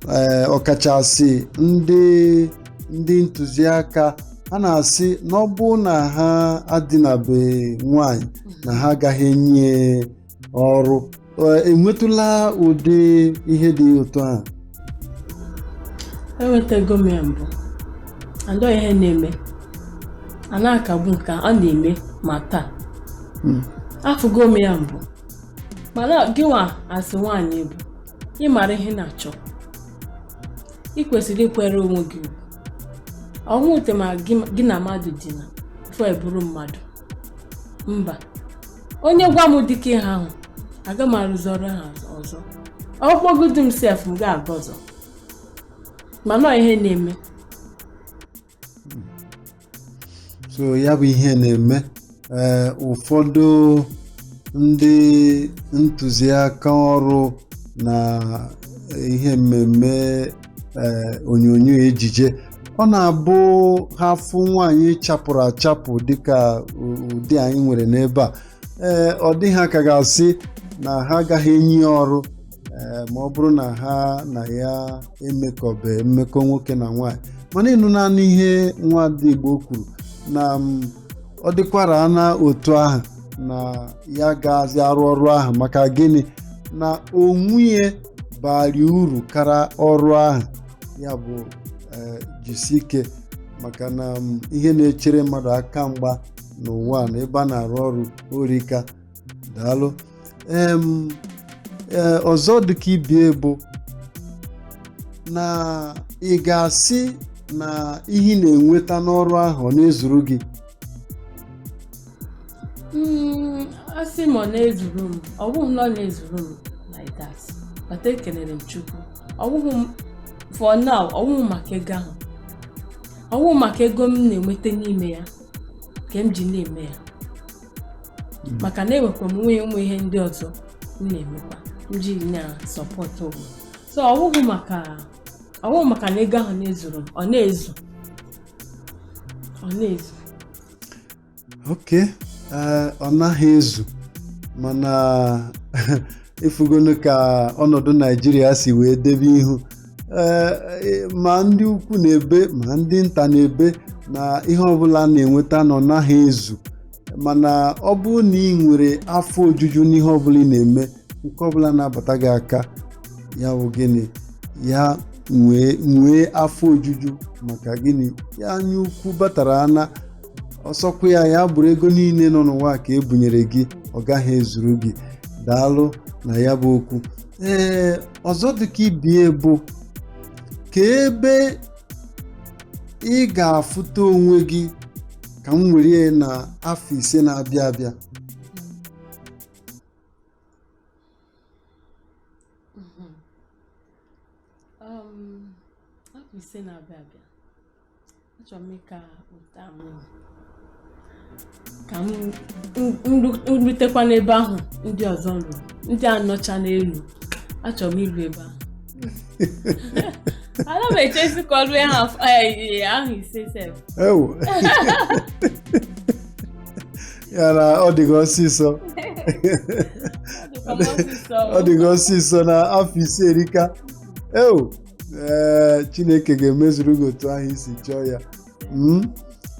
A: ee, ọkachasị ndị ntụziaka, a na-asị na ọ bụ na ha adịnabe nwanyị na ha agaghị enye ọrụ. Enwetụla ụdị ihe dị otu ahụ?
B: Enwetago m ya mbụ. Andọ ihe na-eme a na-akagbu nke ọ na-eme ma taa. Afụgo m ya mbụ, mana gịnwa asị nwaanyị bụ ịmara ihe na-achọ, ị kwesịrị ikwere onwe gị ugwu. Ọnwụ ute ma gị na mmadụ dina before eburu mmadụ mba. Onye gwa m dịka ihe ahụ, aga m arụzi ọrụ ha ọzọ. Ọkpọgodu m sef, m ga-aga ọzọ, mana ọ ihe na-eme.
A: So ya bụ ihe na-eme, ee, ụfọdụ ndị ntụziaka ọrụ na ihe mmemme, ee, onyonyo ejije, ọ na-abụ ha fụ nwaanyị chapụrụ achapụ dịka ụdị anyị nwere n'ebe a, ee, ọ dị ha ka ga-asị na ha agaghị enye ya ọrụ, ee, ma ọ bụrụ na ha na ya emekọbe mmekọ nwoke na nwaanyị. Mana ịnụ naanị ihe nwa Igbo kwuru na ọ dịkwara na otu ahụ na ya gazi arụ ọrụ ahụ, maka gịnị? Na onwunye bara uru kara ọrụ ahụ. Ya bụ, jisi ike, maka na ihe na-echere mmadụ aka mgba n'ụwa na ebe a na-arụ ọrụ orika. Daalụ. Ee, ọzọ dịka ibie bụ na ị ga-asị na ihe ị na-enweta n'ọrụ ahụ ọ na-ezuru gị?
B: Asị m ọ na-ezuru m, ọ bụghị na ọ na-ezuru m like that, but ekelere m Chukwu. Ọ bụghị m for now, ọ bụghị maka ego ahụ, ọ bụghị maka ego m na-enweta n'ime ya ka m ji na-eme ya, maka na enwekwa m nwunye, ụmụ, ihe ndị ọzọ m na-emekwa m ji na-support onwe m. So ọ bụghị maka na ego ahụ na-ezuru m. Ọ na-ezu, ọ na-ezu.
A: Ok, ee, ọ naghị ezu, mana ifugonu ka ọnọdụ Naijiria si wee debe ihu, ee, ma ndị ukwu na-ebe ma ndị nta na-ebe na ihe ọbụla na-enweta na ọ naghị ezu. Mana ọ bụrụ na ị nwere afọ ojuju n'ihe ọbụla ị na-eme, nke ọbụla na-abata gị aka, ya bụ gịnị, ya nwee afọ ojuju. Maka gịnị? Ya anya ukwu batara ana ọsọkwa ya, ya bụrụ ego niile nọ n'ụwa ka e bunyere gị, ọ gaghị ezuru gị. Daalụ na ya bụ okwu. Ee, ọzọ dịka ibie bụ ka ebe ị ga-afụta onwe gị ka m were ya na afọ 5 na-abịa abịa.
B: Afọ 5 na-abịa abịa, achọrọ m ịka ụta m. Ka m m rutekwa n'ebe ahụ ndị ọzọ ruru, ndị a nọcha n'elu. Achọrọ m iru ebe ahụ. Ana m echezi ka ọ rue ha ahụ 5 sef.
A: Ewu, ya na ọ dịghị ọsịsọ.
B: Ọ dịkwa m ọsịsọ.
A: Ọ dịghị ọsịsọ na afọ 5 erika. Ewu, ee, Chineke ga-emezuru gị otu ahụ isi chọọ ya.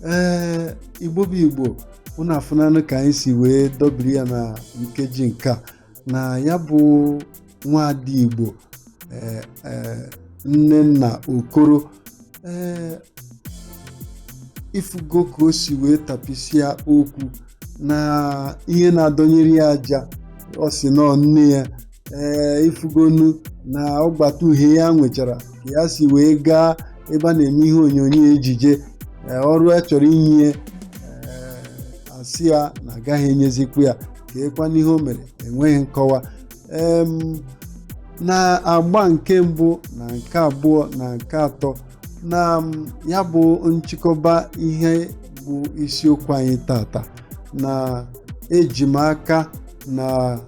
A: Ee, Igbo bụ Igbo, unu afụnanụ ka anyị si wee dọbiri ya na nkeji nke a na ya bụ nwaada Igbo, ee ee, Nnenna Okoro. Ee, ifugo ka o si wee tapịsịa okwu na ihe na-adọnyere ya aja, ọ si nọ nne ya. Ee, ifugonu na ọgbata uhie ya nwechara ka ya si wee gaa ebe a na-eme ihe onyonyo ejije, ọrụ a chọrọ inye, ee, asị ya na agaghị enyezikwu ya ka ekwa n'ihe o mere enweghị nkọwa. Na agba nke mbụ na nke abụọ na nke atọ na ya bụ nchịkọba ihe bụ isiokwu anyị tata, na eji m aka na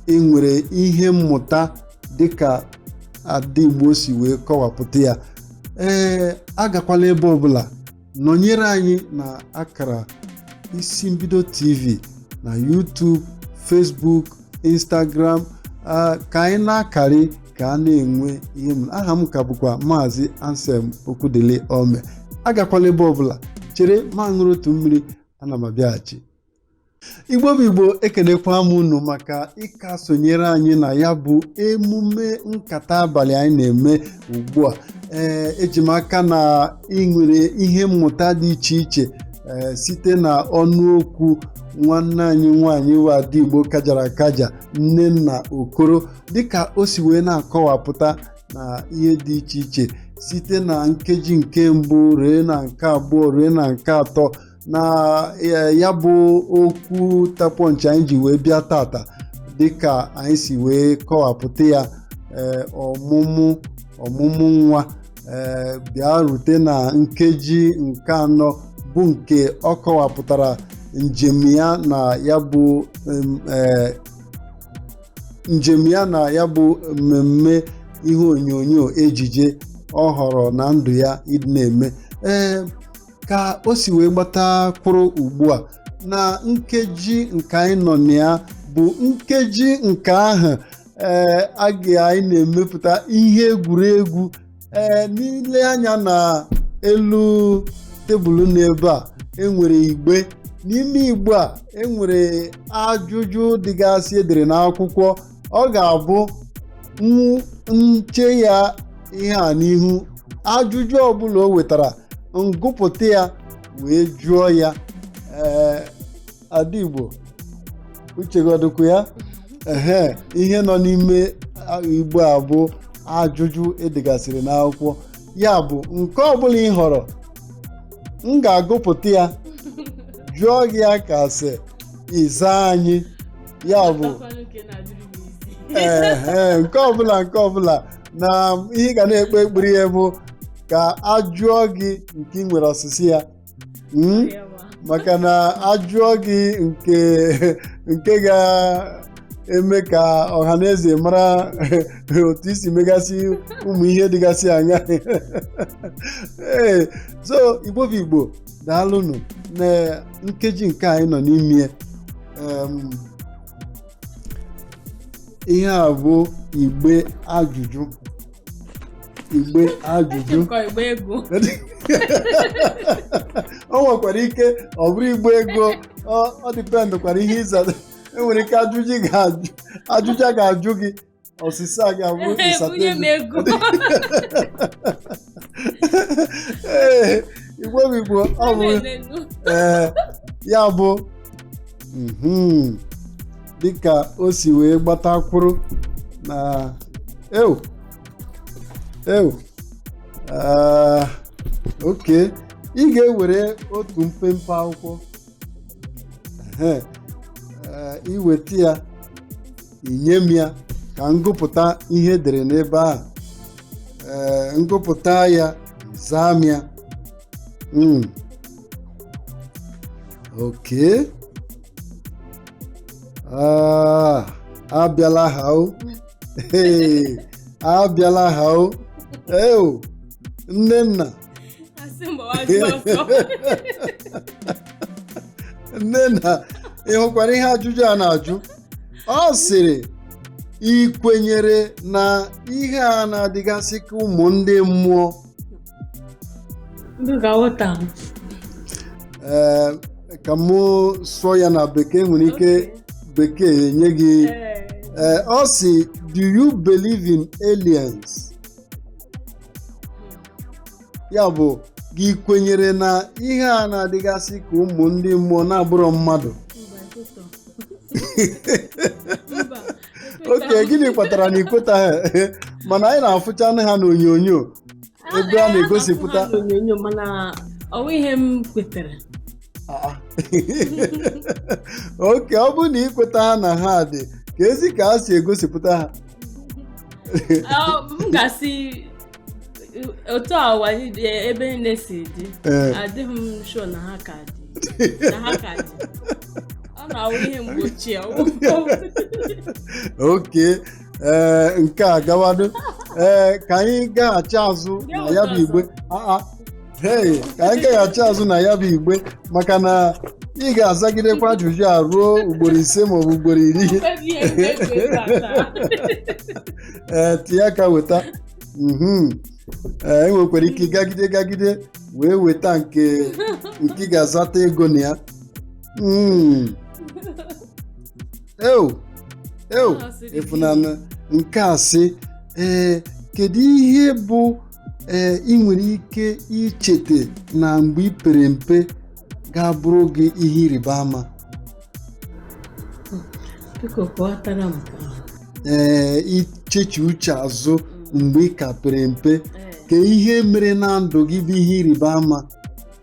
A: ị nwere ihe mmụta dịka Ada Igbo si wee kọwapụta ya. Ee, agakwala ebe ọbụla, nọnyere anyị na akara Isi Mbido TV na YouTube, Facebook, Instagram, ka anyị na-akarị ka a na-enwe ihe m. Aha m ka bụkwa Maazị Anselm Okwudele Ome. Agakwala ebe ọbụla, chere ma ṅụrụ otu mmiri, ana m abịaghachi. Igbo bụ Igbo, ekenekwa m unu maka ịka sonyere anyị na ya bụ emume nkata abalị anyị na-eme ugbu a. Ee, eji m aka na ị nwere ihe mmụta dị iche iche, ee, site na ọnụokwu nwanne anyị nwaanyị Ada Igbo kajara akaja, Nnenna Okoro, dịka o si wee na-akọwapụta na ihe dị iche iche site na nkeji nke mbụ ree na nke abụọ ree na nke atọ na ya bụ okwu tapọnchị anyị ji wee bịa tata, dịka anyị si wee kọwapụta ya, ee, ọmụmụ nwa, ee, bịa rute na nkeji nke anọ bụ nke ọ kọwapụtara njem ya na ya bụ ee, njem ya na ya bụ mmemme ihe onyonyo ejije ọ họrọ na ndụ ya ịdị na-eme. Ee, ka o si wee gbata kwụrụ ugbu a na nkeji nke anyị nọ na ya bụ nkeji nke ahụ, ee, aga anyị na-emepụta ihe egwuregwu. Ee, n'ile anya na elu tebụl n'ebe a, enwere igbe. N'ime igbe a enwere ajụjụ dịgasị edere n'akwụkwọ. Ọ ga-abụ nche ya ihe a n'ihu, ajụjụ ọbụla o wetara, ngụpụta ya wee jụọ ya. Ee, Ada Igbo, uche gị ọdịkwa ya? Ehe, ihe nọ n'ime igbe a bụ ajụjụ edegasịrị n'akwụkwọ. Ya bụ, nke ọbụla ị họrọ, m ga-agụpụta ya, jụọ gị ya ka sị ịza anyị. Ya bụ, ehe, nke ọbụla na ihe ị ga na-ekpe ekpere ya bụ ka a jụọ gị nke ị nwere ọsịsị ya, Maka na ajụọ gị nke ga-eme ka ọha na eze mara otu isi megasị ụmụ ihe dịgasị anya. Ee, so Igbo bụ Igbo, daalụnụ. Na nkeji nke anyị nọ n'ime, ihe a bụ igbe ajụjụ, igbe ajụjụ.
B: Nkọ igbe ego.
A: O nwekwara ike ọ bụrụ igbe ego. Ọ dependkwara ihe ịza. Enwere ike ajụjụ ị ga-ajụ, ajụjụ a ga-ajụ gị, ọsịsa a ga-abụ ịsata.
B: Ebunye m ego.
A: Ee, Igbo bụ Igbo, ọ bụ ee, ya bụ dịka o si wee gbatakwuru na ew ew. Ah, okay, ị ga-ewere otu mpempe akwụkwọ. Ehe, ee, iweta ya, inye m ya ka m gụpụta ihe edere n'ebe ahụ. Ee, ngụpụta ya, zaa m ya. Okay. Ah, abịala ha o. Hey, abịala ha o. Eo, Nnenna.
B: Asị m gbawazie ọsọ.
A: Nnenna, ị hụkwara ihe ajụjụ a na-ajụ? Ọ sịrị, ị kwenyere na ihe a na-adịgasị ka ụmụ ndị mmụọ?
B: Ndị ga-aghọta m.
A: Ee, ka mụ sụọ ya na bekee, nwere ike bekee enye gị. Ee, ọ sị, do you believe in aliens? Ya bụ, gị kwenyere na ihe a na-adịgasị ka ụmụ ndị mmụọ na-abụrọ mmadụ?
B: Mba, ekwetọ. Mba,
A: Oke, gịnị kpatara na ikwetaghị, mana anyị na-afụcha ha n'onyonyo ebe a na-egosipụta?
B: A na-afụ ha n'onyonyo, mana ọ bụ ihe m kwetara.
A: Ah, oke, ọ bụrụ na ikweta ha na ha dị, ka ezi ka ha si egosipụta ha?
B: Ah, m ga-asị otu a ụwa dị, ebe niile si dị, adịghị m sure na ha ka dị, na ha ka dị. Ọ na-awụ ihe mgbe ochie.
A: Oke, ee, nke a gawado. Ee, ka anyị gaghachi azụ na ya bụ igbe. Ah, hey, ka anyị gaghachi azụ na ya bụ igbe, maka na ị ga-azagidekwa ajụjụ a ruo ugboro 5 maọbụ ugboro 10.
B: Mkpebi ihe m ga-ekwu ebe a taa.
A: Ee, tinye aka weta. Ee, e nwekwara ike gagide gagide wee weta nke ị ga-azata ego na ya. Eo eo, ịfụnanya nke a sị, ee, kedu ihe bụ, ee, ị nwere ike ichete na mgbe ị pere mpe ga-abụrụ gị ihe ịrịba ama?
B: Biko kọwatara m nke ahụ.
A: Ee, ichechi uche azụ mgbe ị ka pere mpe, ka ihe mere na ndụ gị bụ ihe ịrịba ama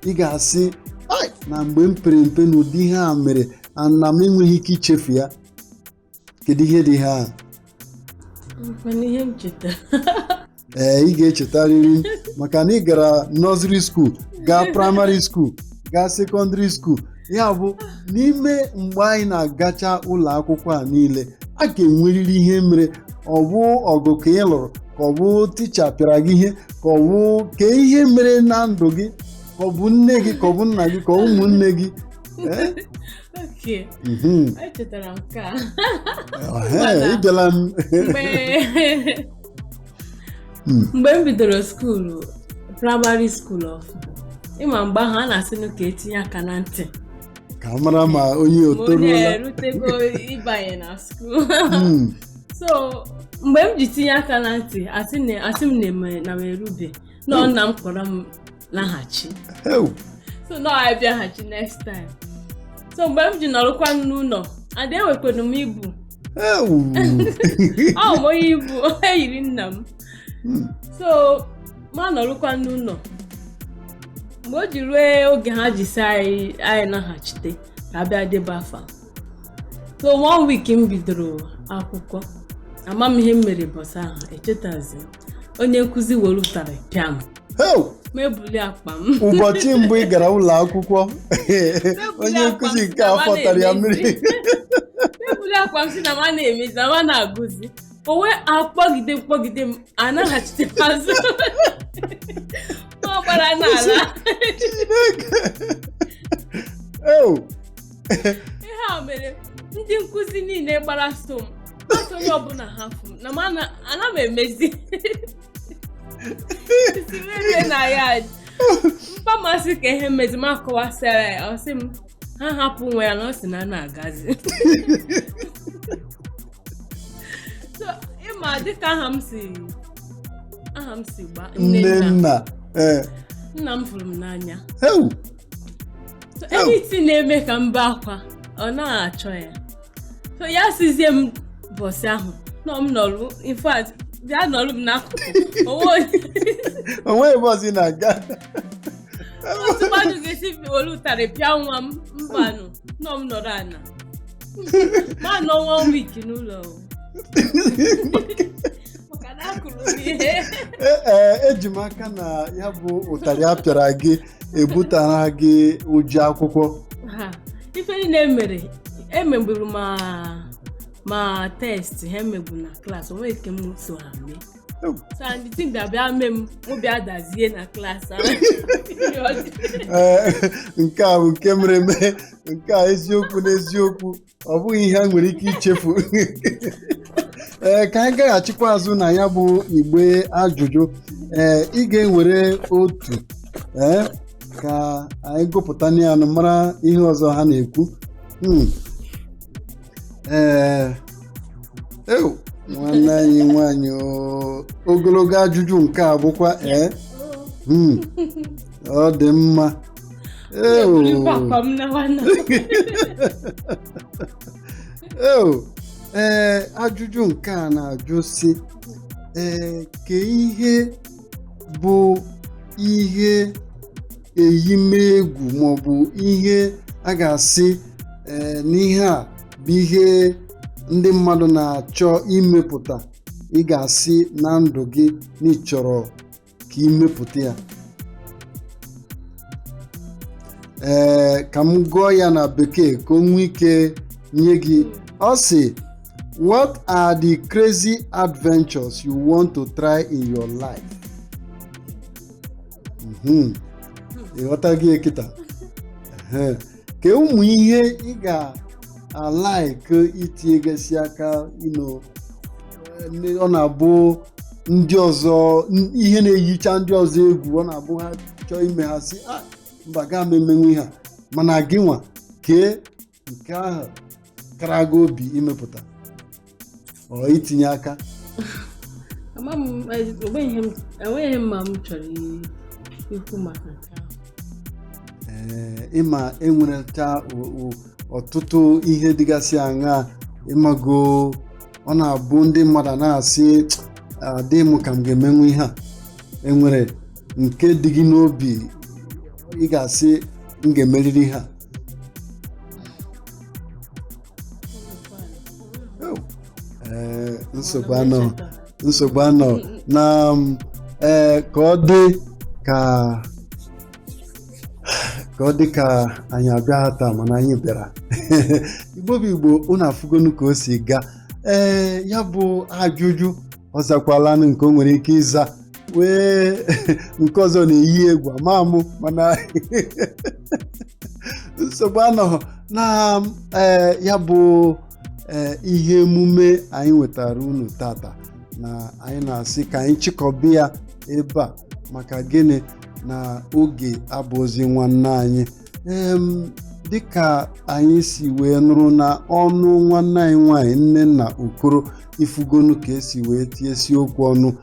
A: ị ga-asị, "Ai, na mgbe m pere mpe na ụdị ihe a mere na m enweghị ike ichefu ya." Kedu ihe dị ha?
B: Mana ihe m chetara.
A: Ee, ị ga-echetarịrị, maka na ị gara nursery school, gaa primary school, gaa secondary school. Ya bụ, n'ime mgbe anyị na-agacha ụlọ akwụkwọ a niile, a ga-enwerịrị ihe mere, ọ bụ ọgụ ka ị lụrụ, ka ọ bụ ticha pịara gị ihe, ka ọ bụ ka ihe mere na ndụ gị, ka ọ bụ nne gị, ka ọ bụ nna gị, ka ọ ụmụnne gị. Ee?
B: Okay. Echetara m nke a.
A: Ehe, ịbịala m.
B: Mgbe m bidoro school, primary school of ịma, mgbe ahụ a na-asị nụ ka etinye aka na ntị
A: ka a mara ma onye o
B: ma onye
A: toruola
B: erutego ịbanye na school. So mgbe m ji tinye aka na ntị, asị m na m erube, nọ nna m kpọrọ m laghachi. So nọ abịaghachi next time. So mgbe m ji nọrọkwa n'ụlọ and enwekwara m ibu. Ahụ m onye ibu eyiri nna m. So ma nọrọkwa n'ụlọ, mgbe o ji rue oge ha ji si anyị naghachite ka abịa debe afa. So one week m bidoro akwụkwọ, ama m ihe m mere bọsa ahụ, echetazi m. Onye nkụzi were ụtarị pịa m. Ma ebuli akpa m.
A: Ụbọchị mbụ ị gara ụlọ akwụkwọ, onye nkụzi nke a fọtara ya mmiri.
B: Ebuli akpa m si na ma na-emezi na ma na-agụzi, o wee akpọgide m, kpọgide m, anaghachite m azụ, ọ gbara n'ala.
A: Chineke! Ew!
B: Ihe a mere ndị nkụzi niile gbara so m asị, onye ọbụla ha fụ m na m ana m emezi si merie na ya mpa masị ka ihe mmezi m akọwasịara ya, ọ sị m ha hapụ nwa ya na ọ sị na a na-agazi. So ịma dịka aha m si gba, Nnenna.
A: Nnenna, ee.
B: Nna m fụrụ m n'anya.
A: Ew!
B: So anything na-eme ka m bee akwa, ọ naghị achọ ya. So ya sizie m bọsị ahụ nọ m nọrụ, in fact, bịa nọrụ m n'akụkụ onwe onye.
A: Onweghị ebe ọzọ ị na-aga.
B: Otu mmadụ ga-esi were ụtarị pịa nwa m, mbanụ, nọ m nọrọ ana ma nọ one week n'ụlọ o. Maka na akụrụ m ihe.
A: Ee, eji m aka na ya bụ ụtarị a pịara gị ebutara gị ụjọ akwụkwọ.
B: Ha. Ife niile emere emegburu ma test ha emegbu na class, onweghị nke m so ha mee.
A: Oh.
B: So and the thing bịa bịa mee m, mụ bịa dazie na class ahụ.
A: Ee, nke a bụ nke mere eme. Nke a eziokwu n'eziokwu, ọ bụghị ihe a nwere ike ichefu. Ee, ka anyị gaghachikwa azụ na ya bụ igbe ajụjụ. Ee, ị ga-ewere otu, ee, ka anyị gụpụta ya nụ mara ihe ọzọ ha na-ekwu. Ee, ew, nwanne anyị nwanyị o, ogologo ajụjụ nke a bụkwa ee. Ọ dị mma. Ew.
B: Eburukwa akwa m nawa na.
A: Ew. Ee, ajụjụ nke a na-ajụ sị, ee, ke ihe bụ ihe eyimegwu maọbụ ihe a ga-asị, ee, n'ihe a bụ ihe ndị mmadụ na-achọ imepụta, ị ga-asị na ndụ gị na ị chọrọ ka imepụta ya? Ee, ka m gụọ ya na bekee ka o nwee ike nye gị. Ọ sị, what are the crazy adventures you want to try in your life? Ị ghọta gị kịta? Ehe. Ka ụmụ ihe ị ga-alaik itinyegasị aka ino, ọ na-abụ ndị ọzọ, ihe na-eyicha ndị ọzọ egwu, ọ na-abụ ha chọọ ime, ha sị, ah, mba, gaa m emenwu ihe a, mana gị nwa kee nke ahụ kara gị obi imepụta ọ itinye aka?
B: Ama m, enweghị m ma m chọrọ ikwu maka nke ahụ.
A: Ee, ịma enwereta ọtụtụ ihe dịgasị aṅaa, ịmago, ọ na-abụ ndị mmadụ na-asị, adị m ka m ga-emenwu ihe a. Enwere nke dị gị n'obi ị ga-asị m ga-emeriri ihe a? Ee, nsogbu anọ, nsogbu anọ na ee, ka ọ dị ka anyị abịa taa, mana anyị bịara. Igbo bụ Igbo, unu afụgonu ka o si gaa. Ee, ya bụ ajụjụ ọ zakwalanụ nke o nwere ike ịza, wee nke ọzọ na-eyi egwu ama mụ, mana nsogbu anọghị na ee, ya bụ ee, ihe emume anyị nwetara unu tata na anyị na-asị ka anyị chịkọba ya ebe a, maka gịnị na oge abụzi nwanne anyị. Dịka anyị si wee nụrụ na ọnụ nwanne anyị nwaanyị Nnenna Okoro, ifugonu ka esi wee tiesi okwu ọnụ,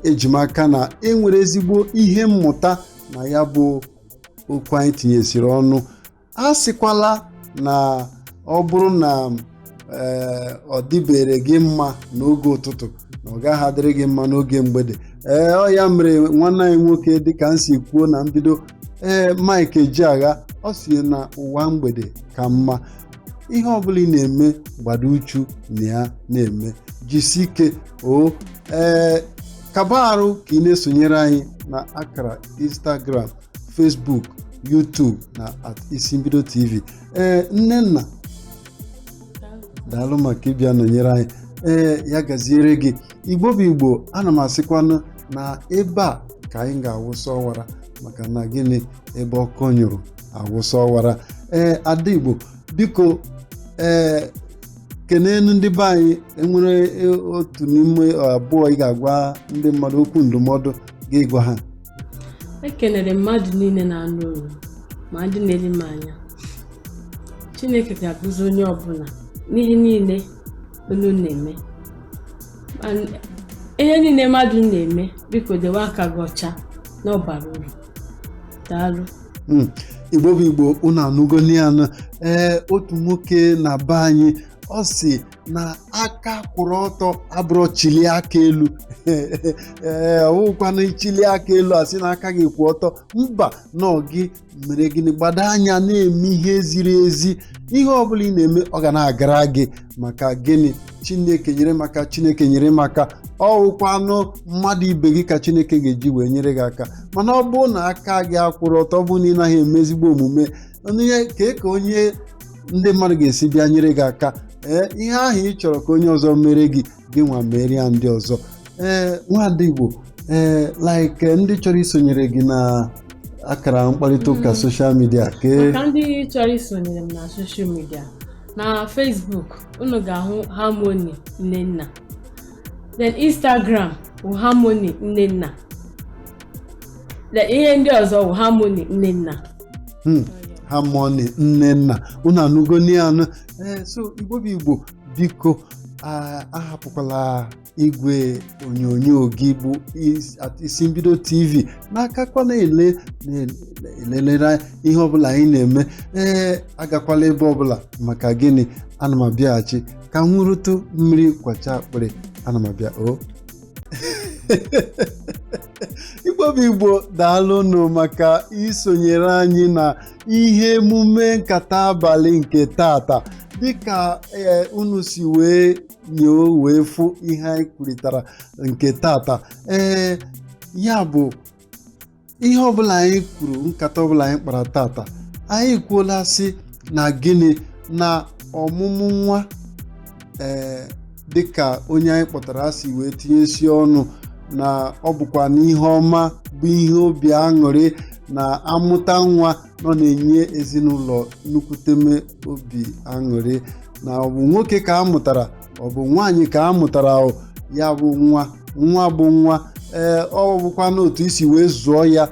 A: ejimaka na enwere ezigbo ihe mmụta na ya bụ okwu anyị tinyesiri ọnụ. A sịkwala na ọ bụrụ na ọ dịbere gị mma n'oge ụtụtụ, na ọ gaghị adịrị gị mma n'oge mgbede. Ee, ọ ya mere nwanne anyị nwoke, dịka m si kwuo na mbido, ee, Mike Ejeagha, ọ si na ụwa mgbede ka mma. Ihe ọbụla ị na-eme, gbado uchu na ya na-eme, jisi ike o. Ee, kaba arụ ka ị na-esonyere anyị na akara Instagram, Facebook, YouTube na @isimbido TV. Ee, Nnenna, daalụ maka ịbịa nọnyere anyị. Ee, ya gaziere gị. Igbo bụ Igbo, ana m asịkwanụ na ebe a ka anyị ga-awụsa ọwara, maka na gịnị, ebe ọkụ nyụrụ awụsa ọwara. Ee, ada Igbo, biko, ee, kenenu ndị be anyị. Enwere otu n'ime abụọ ị ga-agwa ndị mmadụ okwu ndụmọdụ, gị gwa ha.
B: Ekenere mmadụ niile na-anụ olu ma ndị na-ele m anya. Chineke ga-agọzi onye ọbụla n'ihe niile unu na-eme. Ihe niile mmadụ na-eme, biko dewe aka gị ọcha na ọ bara uru. Daalụ.
A: Igbo bụ Igbo, unu anụgo anụ. Ee, otu nwoke na be anyị, ọ sị na aka kwụrụ ọtọ abụrụ chili aka elu. Ee, ọ bụkwanụ chili aka elu asị na aka gị kwụ ọtọ, mba, na ọ gị mere gịnị, gbado anya na-eme ihe ziri ezi. Ihe ọbụla ị na-eme, ọ ga na-agara gị, maka gịnị, Chineke nyere maka, Chineke nyere maka, ọ wụkwanụ mmadụ ibe gị ka Chineke ga-eji wee nyere gị aka. Mana ọ bụrụ na aka gị akwụrụ ọtọ, ọ bụrụ na ị naghị eme ezigbo omume, onye ka onye Ndị mmadụ ga-esi bịa nyere gị aka. Ee, ihe ahụ ị chọrọ ka onye ọzọ mere gị, gị nwa mere ya ndị ọzọ. Ee, nwada Igbo, ee, like ndị chọrọ isonyere gị na akara mkparịta ụka social media ke?
B: Maka ndị chọrọ isonyere m na social media, na Facebook unu ga-ahụ Harmony Nnenna, then Instagram bụ Harmony Nnenna, then ihe ndị ọzọ bụ Harmony Nnenna.
A: Harmony Nnenna, unu anụgo anụ. Ee, so Igbo bụ Igbo, biko ahapụkwala igwe onyonyo gị bụ Isi Mbido TV n'aka, na-ele na-elelere ihe ọbụla anyị na-eme. Ee, agakwala ebe ọbụla. Maka gịnị? Ana m abịaghachi ka m nwụrụtụ mmiri kwacha akpịrị. Ana m abịa o. Igbo bụ Igbo, daalụnụ maka isonyere anyị na ihe emume nkata abalị nke tata. Dịka ee unu si wee nyoo wee fụ ihe anyị kwurịtara nke tata, ee, ya bụ ihe ọbụla anyị kwuru, nkata ọbụla anyị kpara tata, anyị kwuola sị na gịnị? Na ọmụmụ nwa, ee, dịka onye anyị kpọtara si wee tinyesi ọnụ, na ọ bụkwa n'ihe ọma, bụ ihe obi aṅụrị na amụta nwa nọ na-enye ezinụlọ nnukwuteme obi aṅụrị, na ọ bụ nwoke ka a mụtara, ọ bụ nwaanyị ka a mụtara, o ya bụ nwa, nwa bụ nwa. Ee, ọ bụkwa n'otu isi wee zụọ ya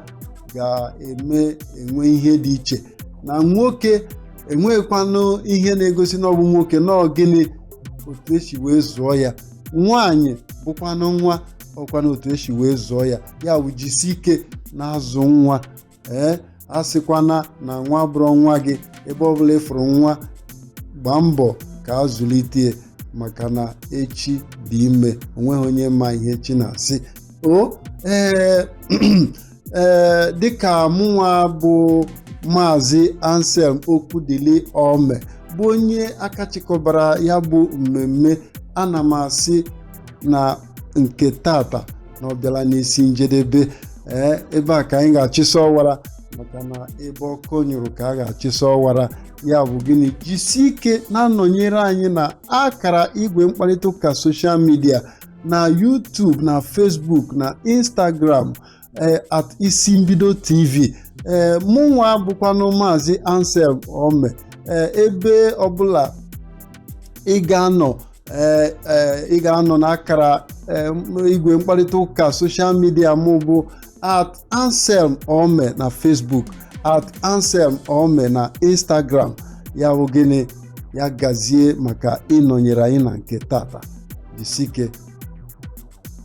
A: ga-eme enwe ihe dị iche. Na nwoke enweghịkwanụ ihe na-egosi na ọ bụ nwoke, na ọ gịnị? Otu esi wee zụọ ya. Nwaanyị bụkwanụ nwa, ọkwanụ otu esi wee zụọ ya. Ya bụ, jisi ike na-azụ nwa. Ee, a sịkwana na nwa bụrụ nwa gị. Ebe ọbụla ịfụrụ nwa, gbaa mbọ ka a zụlite, maka na echi dị ime, onweghị onye ma ihe chi na-asị o. Ee, dịka mụnwa bụ Maazị Anselm Okwudili Ome, bụ onye aka chịkọbara ya bụ mmemme, ana m asị na nke tata na ọ bịala n'isi njedebe. Ee, ebe a ka anyị ga-achịsa ọwara, maka na ebe ọkụ nyụrụ ka a ga-achịsa ọwara. Ya bụ gịnị? Jisie ike na-anọnyere anyị na akara igwe mkparịta ụka social media, na YouTube, na Facebook, na Instagram, ee, @IsiMbido TV. Ee, mụnwa bụkwanụ Maazị Anselm Ome. Ee, ebe ọbụla ị ga-anọ, ee, ị ga-anọ n'akara igwe mkparịta ụka social media mụ bụ @AnselmOme na Facebook, @AnselmOme na Instagram. Ya bụ gịnị? Ya gazie maka ịnọnyere anyị na nke tata. Jisike.